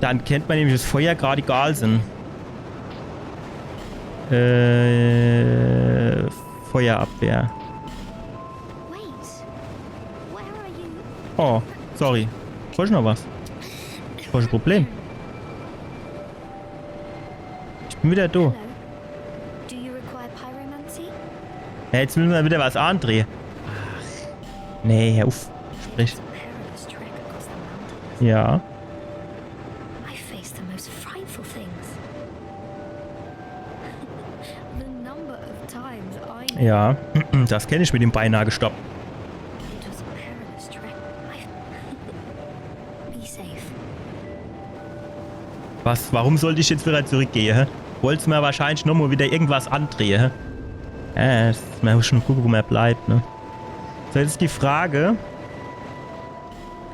Dann kennt man nämlich das Feuer grad egal sin. Äh, Feuerabwehr. Wait. Where are you? Oh, sorry. Wollt ich noch was? Was is das Problem? Ich bin wieder do. Hello. Do you require pyromancy? Ja, jetzt müssen wir wieder was andrehen. Ach. Nee, hör uff. Sprich. It was a perilous trek across the mountains. Ja. I faced the most frightful things. The number of times I Ja, das kenn ich mit dem beinahe gestoppt. It was a perilous trek. I Be safe. Was? Warum sollt ich jetzt wieder zurückgehe, hä? Wollt's mir wahrscheinlich nochmo wieder irgendwas andrehe, hä? Ja, jetzt muss mer schon gucke, wo mer bleibt, ne? So, jetzt is die Frage,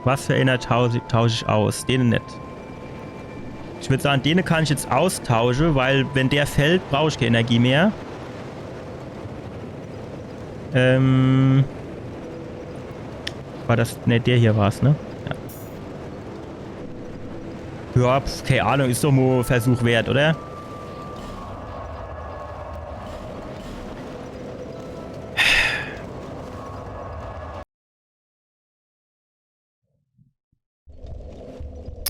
was für ener tausch, tausch ich aus? Dene net. Ich würd sagen, dene kann ich jetzt austausche, weil wenn der fällt, brauch ich kee Energie mehr. Ähm, war das, ne, der hier war's, ne? Ja. Ja, pf, kei Ahnung, is doch mo Versuch wert, oder?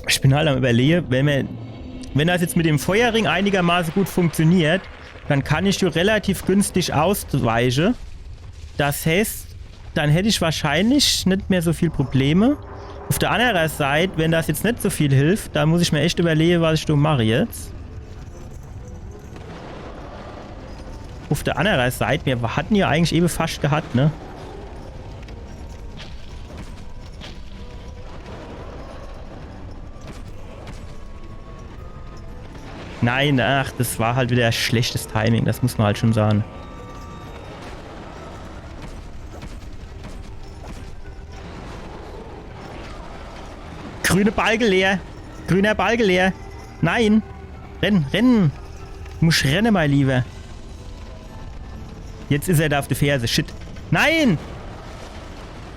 Ich bin halt am Überlege, wenn mer, wenn das jetzt mit dem Feuerring einigermaße gut funktioniert, dann kann ich jo relativ günstig ausweiche. Das heißt, dann hätt ich wahrscheinlich net mehr so viel Probleme. Auf der anderen Seite, wenn das jetzt net so viel hilft, dann muss ich mir echt überlege, was ich do mache jetzt. Auf der anderen Seite, mir hatten ja eigentlich ewe fascht gehat, ne? Nein, ach, das war halt wieder schlechtes Timing, das muss man halt schon sagen. Grüne Balke leer. Grüner Balke leer. Nein. Renn, renn. Du musst renne, mein Lieber. Jetzt is er da auf der Ferse. Shit. Nein!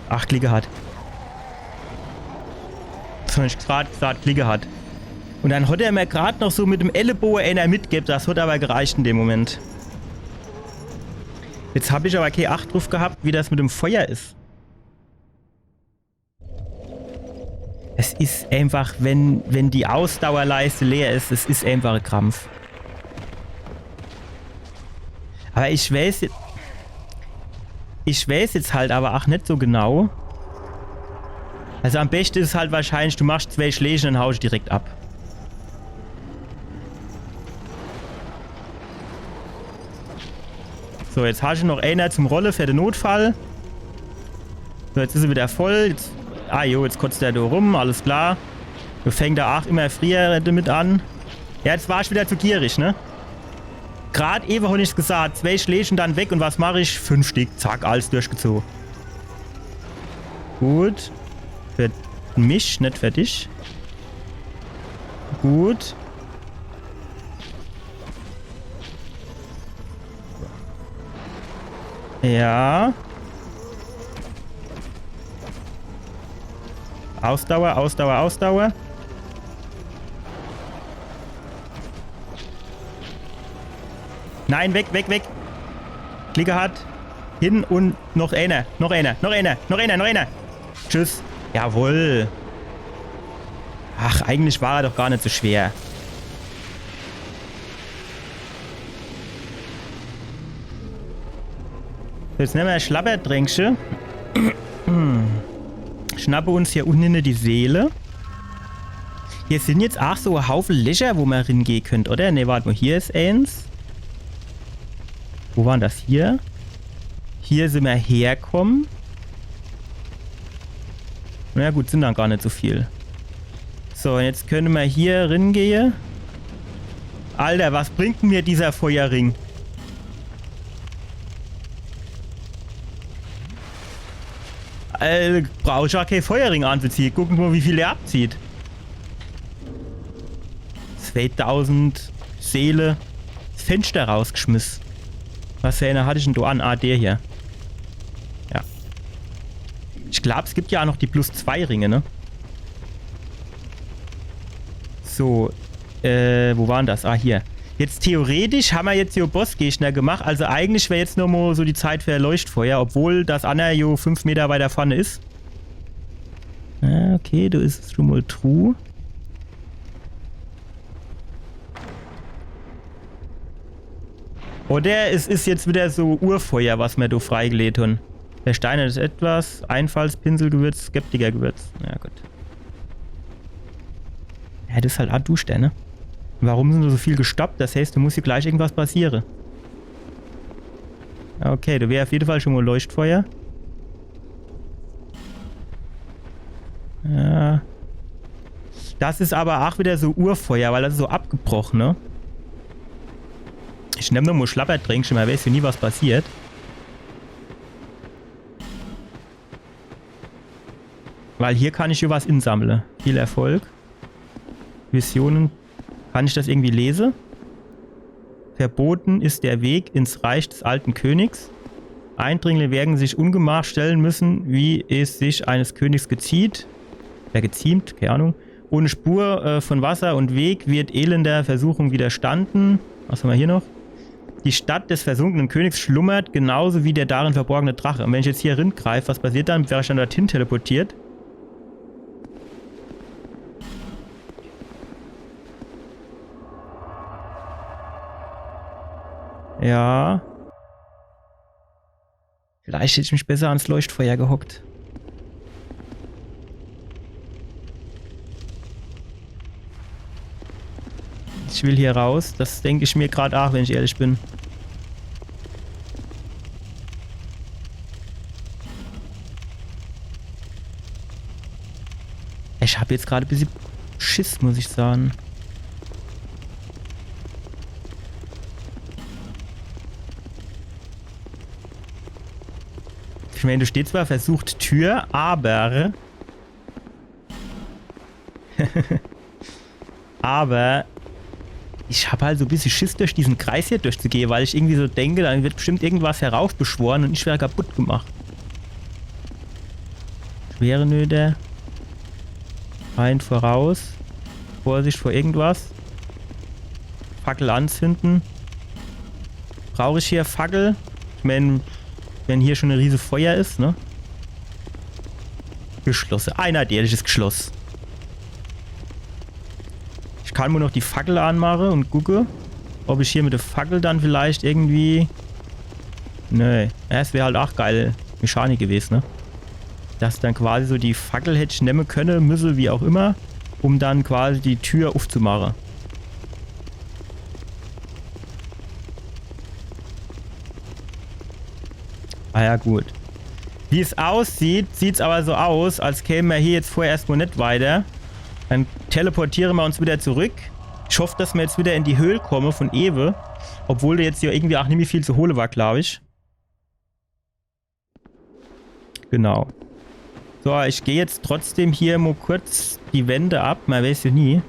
Ach, Glick gehat. Das hab ich grad gesagt, Glick gehat. Und dann hat er mir grad noch so mit dem Elleboge einer mitgegeben. Das hat aber gereicht in dem Moment. Jetzt hab ich aber kei Acht drauf gehabt, wie das mit dem Feuer is. Es is einfach, wenn, wenn die Ausdauerleiste leer is, es is einfach e Krampf. Aber ich weiß jetzt, ich weiß jetzt halt aber ach net so genau. Also am beste is halt wahrscheinlich, du machst zwei Schläge und dann haust direkt ab. So, jetzt hast du noch einer zum Rolle für den Notfall. So, jetzt is er wieder voll. Jetzt, ah jo, jetzt kotzt er da rum, alles klar. Du fängst da ach immer früher damit an. Ja, jetzt war ich wieder zu gierig, ne? Grad ewe hab ich's gesagt, zwei Schläge und dann weg und was mach ich? Fünf Stück, zack, alles durchgezogen. Gut. Für mich, net für dich. Gut. Ja. Ausdauer, Ausdauer, Ausdauer. Nein, weg, weg, weg. Glick gehat. Hin und noch einer, noch einer, noch einer, noch einer, noch einer. Tschüss. Jawohl. Ach, eigentlich war er doch gar net so schwer. So, jetzt nemme mer e Schlabbertränkche. Schnappe uns hier unne die Seele. Hier sin jetzt ach so e Haufe Lecher, wo mer ringehe könnt, oder? Ne, wart mo, hier is eens. Wo war dann das hier? Hier sin mer herkomme. Na ja, gut, sin dann gar net so viel. So, und jetzt könne mer hier ringehe. Alter, was bringt denn mir dieser Feuerring? Äh, brauch ich ja kei Feuerring anzuziehe. Guck mo, wie viel der abzieht. Zweitausend Seele. Das Fenster rausgeschmiss. Was für einer hatt ich denn do an? Ah, der hier. Ja. Ich glaub, es gibt ja auch noch die plus zwei Ringe, ne? So, äh, wo war dann das? Ah, hier. Jetzt theoretisch hammer jetzt hier Bossgegner gemacht, also eigentlich wär jetzt nur mo so die Zeit für Leuchtfeuer, obwohl das anner jo fünf Meter weiter vorne is. Ah, okay, do is es schon mo Truh. Oder es is jetzt wieder so Urfeuer, was mer do freigelegt hun. Versteinertes Etwas, Einfaltspinselgewürz, Skeptikergewürz. Ja, gut. Ja, das is halt ach duschter, ne? Warum sin do so viel gestoppt? Das heißt, do muss hier gleich irgendwas passiere. Okay, do wär auf jeden Fall schon mo Leuchtfeuer. Ja. Das is aber ach wieder so Urfeuer, weil das is so abgebrochen, ne? Ich nemm noch mo Schlabbertränkche, mer weiß jo nie, was passiert. Weil hier kann ich jo was insammle. Viel Erfolg. Visionen. Kann ich das irgendwie lese? Verboten ist der Weg ins Reich des alten Königs. Eindringlinge werden sich Ungemach stellen müssen, wie es sich eines Königs gezieht. Ja, geziemt, keine Ahnung. Ohne Spur, äh, von Wasser und Weg wird elender Versuchung widerstanden. Was hammer hier noch? Die Stadt des versunkenen Königs schlummert, genauso wie der darin verborgene Drache. Und wenn ich jetzt hier ringreif, was passiert dann? Wär ich dann dorthin teleportiert? Ja. Vielleicht hätt ich mich besser ans Leuchtfeuer gehockt. Ich will hier raus. Das denk ich mir grad aach, wenn ich ehrlich bin. Ich hab jetzt grad e bissje Schiss, muss ich sage. Ich mein, do steht zwar versucht Tür, aber aber ich hab halt so e bissje Schiss, durch diesen Kreis hier durchzugehe, weil ich irgendwie so denke, dann wird bestimmt irgendwas heraufbeschworen und ich wär kaputt gemacht. Schwere Nöte. Feind voraus. Vorsicht vor irgendwas. Fackel anzünden. Brauch ich hier Fackel? Ich mein, wenn hier schon e riese Feuer is, ne? Geschlosse. Einheitliches Geschloss. Ich kann nur noch die Fackel anmache und gucke, ob ich hier mit der Fackel dann vielleicht irgendwie... Nee. Ja, es wär halt aach geil Mechanik gewese, ne? Dass dann quasi so die Fackel hätt ich nemme könne, müsse, wie auch immer, um dann quasi die Tür uffzumache. Ah ja, gut. Wie es aussieht, sieht's aber so aus, als käme mer hier jetzt vorher erstmal net weiter. Dann teleportiere mer uns wieder zurück. Ich hoff, dass mer jetzt wieder in die Höhl komme von ewe. Obwohl do jetzt ja irgendwie aach nimmi viel zu hole war, glaub ich. Genau. So, ich geh jetzt trotzdem hier mo kurz die Wände ab. Mer weiß ja nie.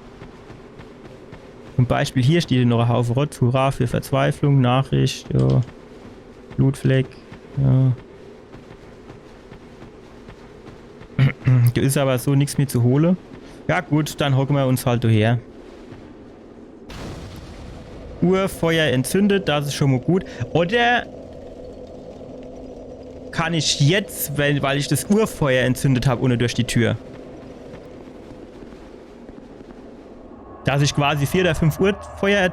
Zum Beispiel hier steht noch e Haufe Rotz. Hurra für Verzweiflung, Nachricht, ja. Blutfleck, ja. Do is aber so nix mehr zu hole. Ja gut, dann hocke mer uns halt do her. Urfeuer entzündet, das is schon mo gut. Oder kann ich jetzt, weil, weil ich das Urfeuer entzündet hab, ohne durch die Tür? Dass ich quasi vier oder fünf Urfeuer,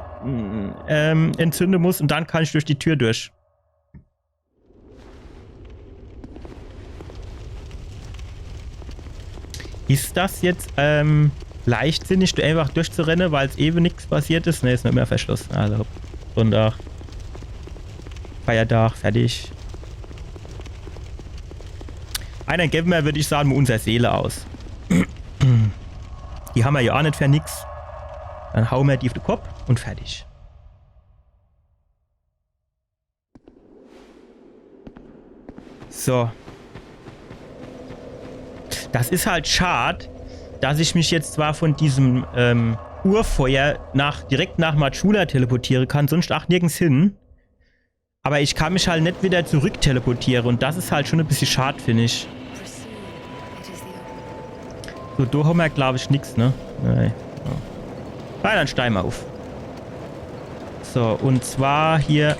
ähm, entzünde muss und dann kann ich durch die Tür durch. Is das jetzt, ähm, leichtsinnig, do einfach durchzurenne, weil's ewe nix passiert is? Ne, is noch immer verschlosse. Also, hopp. Sonntag. Feiertag, fertig. Einer gewwe mer, würd ich sage, mo unser Seele aus. Die hammer ja aach net für nix. Dann haue mer die uff de Kopp und fertig. So. Das is halt schad, dass ich mich jetzt zwar von diesem, ähm, Urfeuer nach, direkt nach Majula teleportiere kann, sonst aach nirgends hin. Aber ich kann mich halt net wieder zurück teleportiere und das is halt schon e bissje schad, find ich. So, do hammer, glaub ich, nix, ne? Nee. Ja. Na, dann steige mer uff. So, und zwar hier.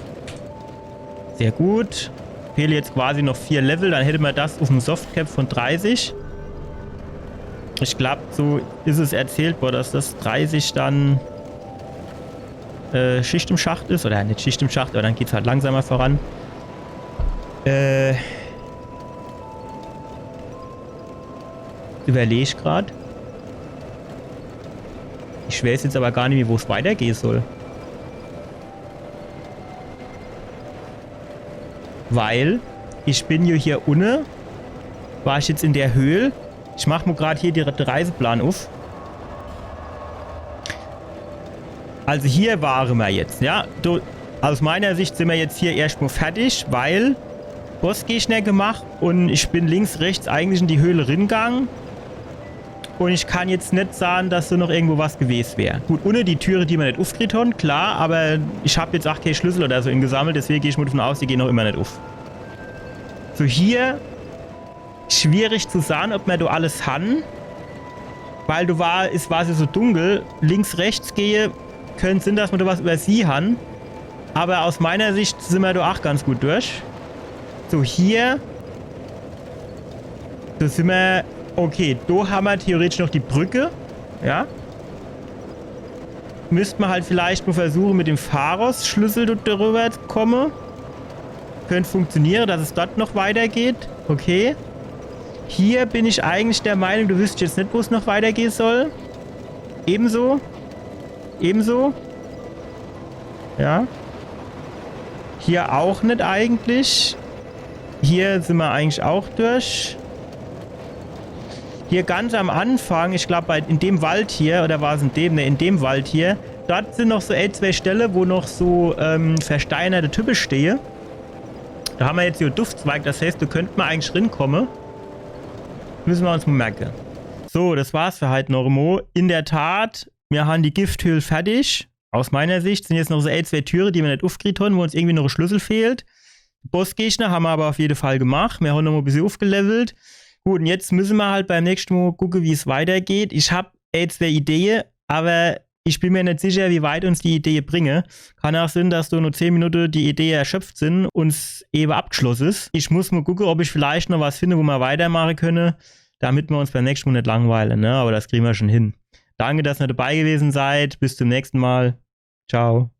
Sehr gut. Fehle jetzt quasi noch vier Level, dann hätte mer das uff em Softcap von dreißig. Ich glaub, so is es erzählt worre, dass das dreißig dann, äh, Schicht im Schacht is. Oder net Schicht im Schacht, aber dann geht's halt langsamer voran. Äh, Überleg ich grad. Ich weiß jetzt aber gar nimmi, wo's weitergehe soll. Weil ich bin ja hier unne. War ich jetzt in der Höhl? Ich mach mo grad hier direkt de Reiseplan uff. Also hier ware mer jetzt, ja. Do, aus meiner Sicht sin mer jetzt hier erscht mo fertig, weil Bossgegner gemacht und ich bin links, rechts eigentlich in die Höhle ringang. Und ich kann jetzt net sage, dass do noch irgendwo was gewes wär. Gut, unne die Türe, die mer net uffkriet hon, klar, aber ich hab jetzt aach kee Schlüssel oder so ingesammelt, deswege geh ich mo davon aus, die gehn noch immer net uff. So, hier schwierig zu sage, ob mer do alles han. Weil do war, is, war's jo so dunkel. Links, rechts gehe, könnt sinn, dass mer do was übersieh han. Aber aus meiner Sicht sinn mer do ach ganz gut durch. So, hier. Do sinn mer. Okay, do hammer theoretisch noch die Brücke. Ja. Müsst mer halt vielleicht mo versuche, mit dem Pharos-Schlüssel do drüber zu komme. Könnt funktioniere, dass es dort noch weitergeht. Okay. Hier bin ich eigentlich der Meinung, do wüsst ich jetzt net, wo's noch weitergehe soll. Ebenso. Ebenso. Ja. Hier auch net eigentlich. Hier sinn mer eigentlich auch durch. Hier ganz am Anfang, ich glaub, bei, in dem Wald hier, oder war's in dem? Ne, in dem Wald hier, dort sinn noch so ein, zwei Stelle, wo noch so ähm, versteinerte Type stehe. Do hammer jetzt hier Duftzweig, das heißt, do könnt mer eigentlich rinkomme. Müsst mer uns mo merke. So, das war's für heit noch mo. In der Tat, mir han die Gifthöhl fertig. Aus meiner Sicht sinn jetzt noch so ein, zwei Türe, die mer net ufkriet han, wo uns irgendwie noch e Schlüssel fehlt. Bossgegner hammer aber auf jede Fall gemacht. Mir han noch mo e bissje ufgelevelt. Gut, und jetzt müsst mer halt beim nächschte Mo gucke, wie's weitergeht. Ich hab ein, zwei Idee, aber ich bin mir net sicher, wie weit uns die Idee bringe. Kann auch sinn, dass do no zehn Minute die Idee erschöpft sinn und es ewe abgeschloss is. Ich muss mo gucke, ob ich vielleicht noch was finde, wo mer weitermache könne, damit mer uns beim nächschte Mo net langweile, ne? Aber das kriege mer schon hin. Danke, dass ihr dabei gewesen seid. Bis zum nächsten Mal. Ciao.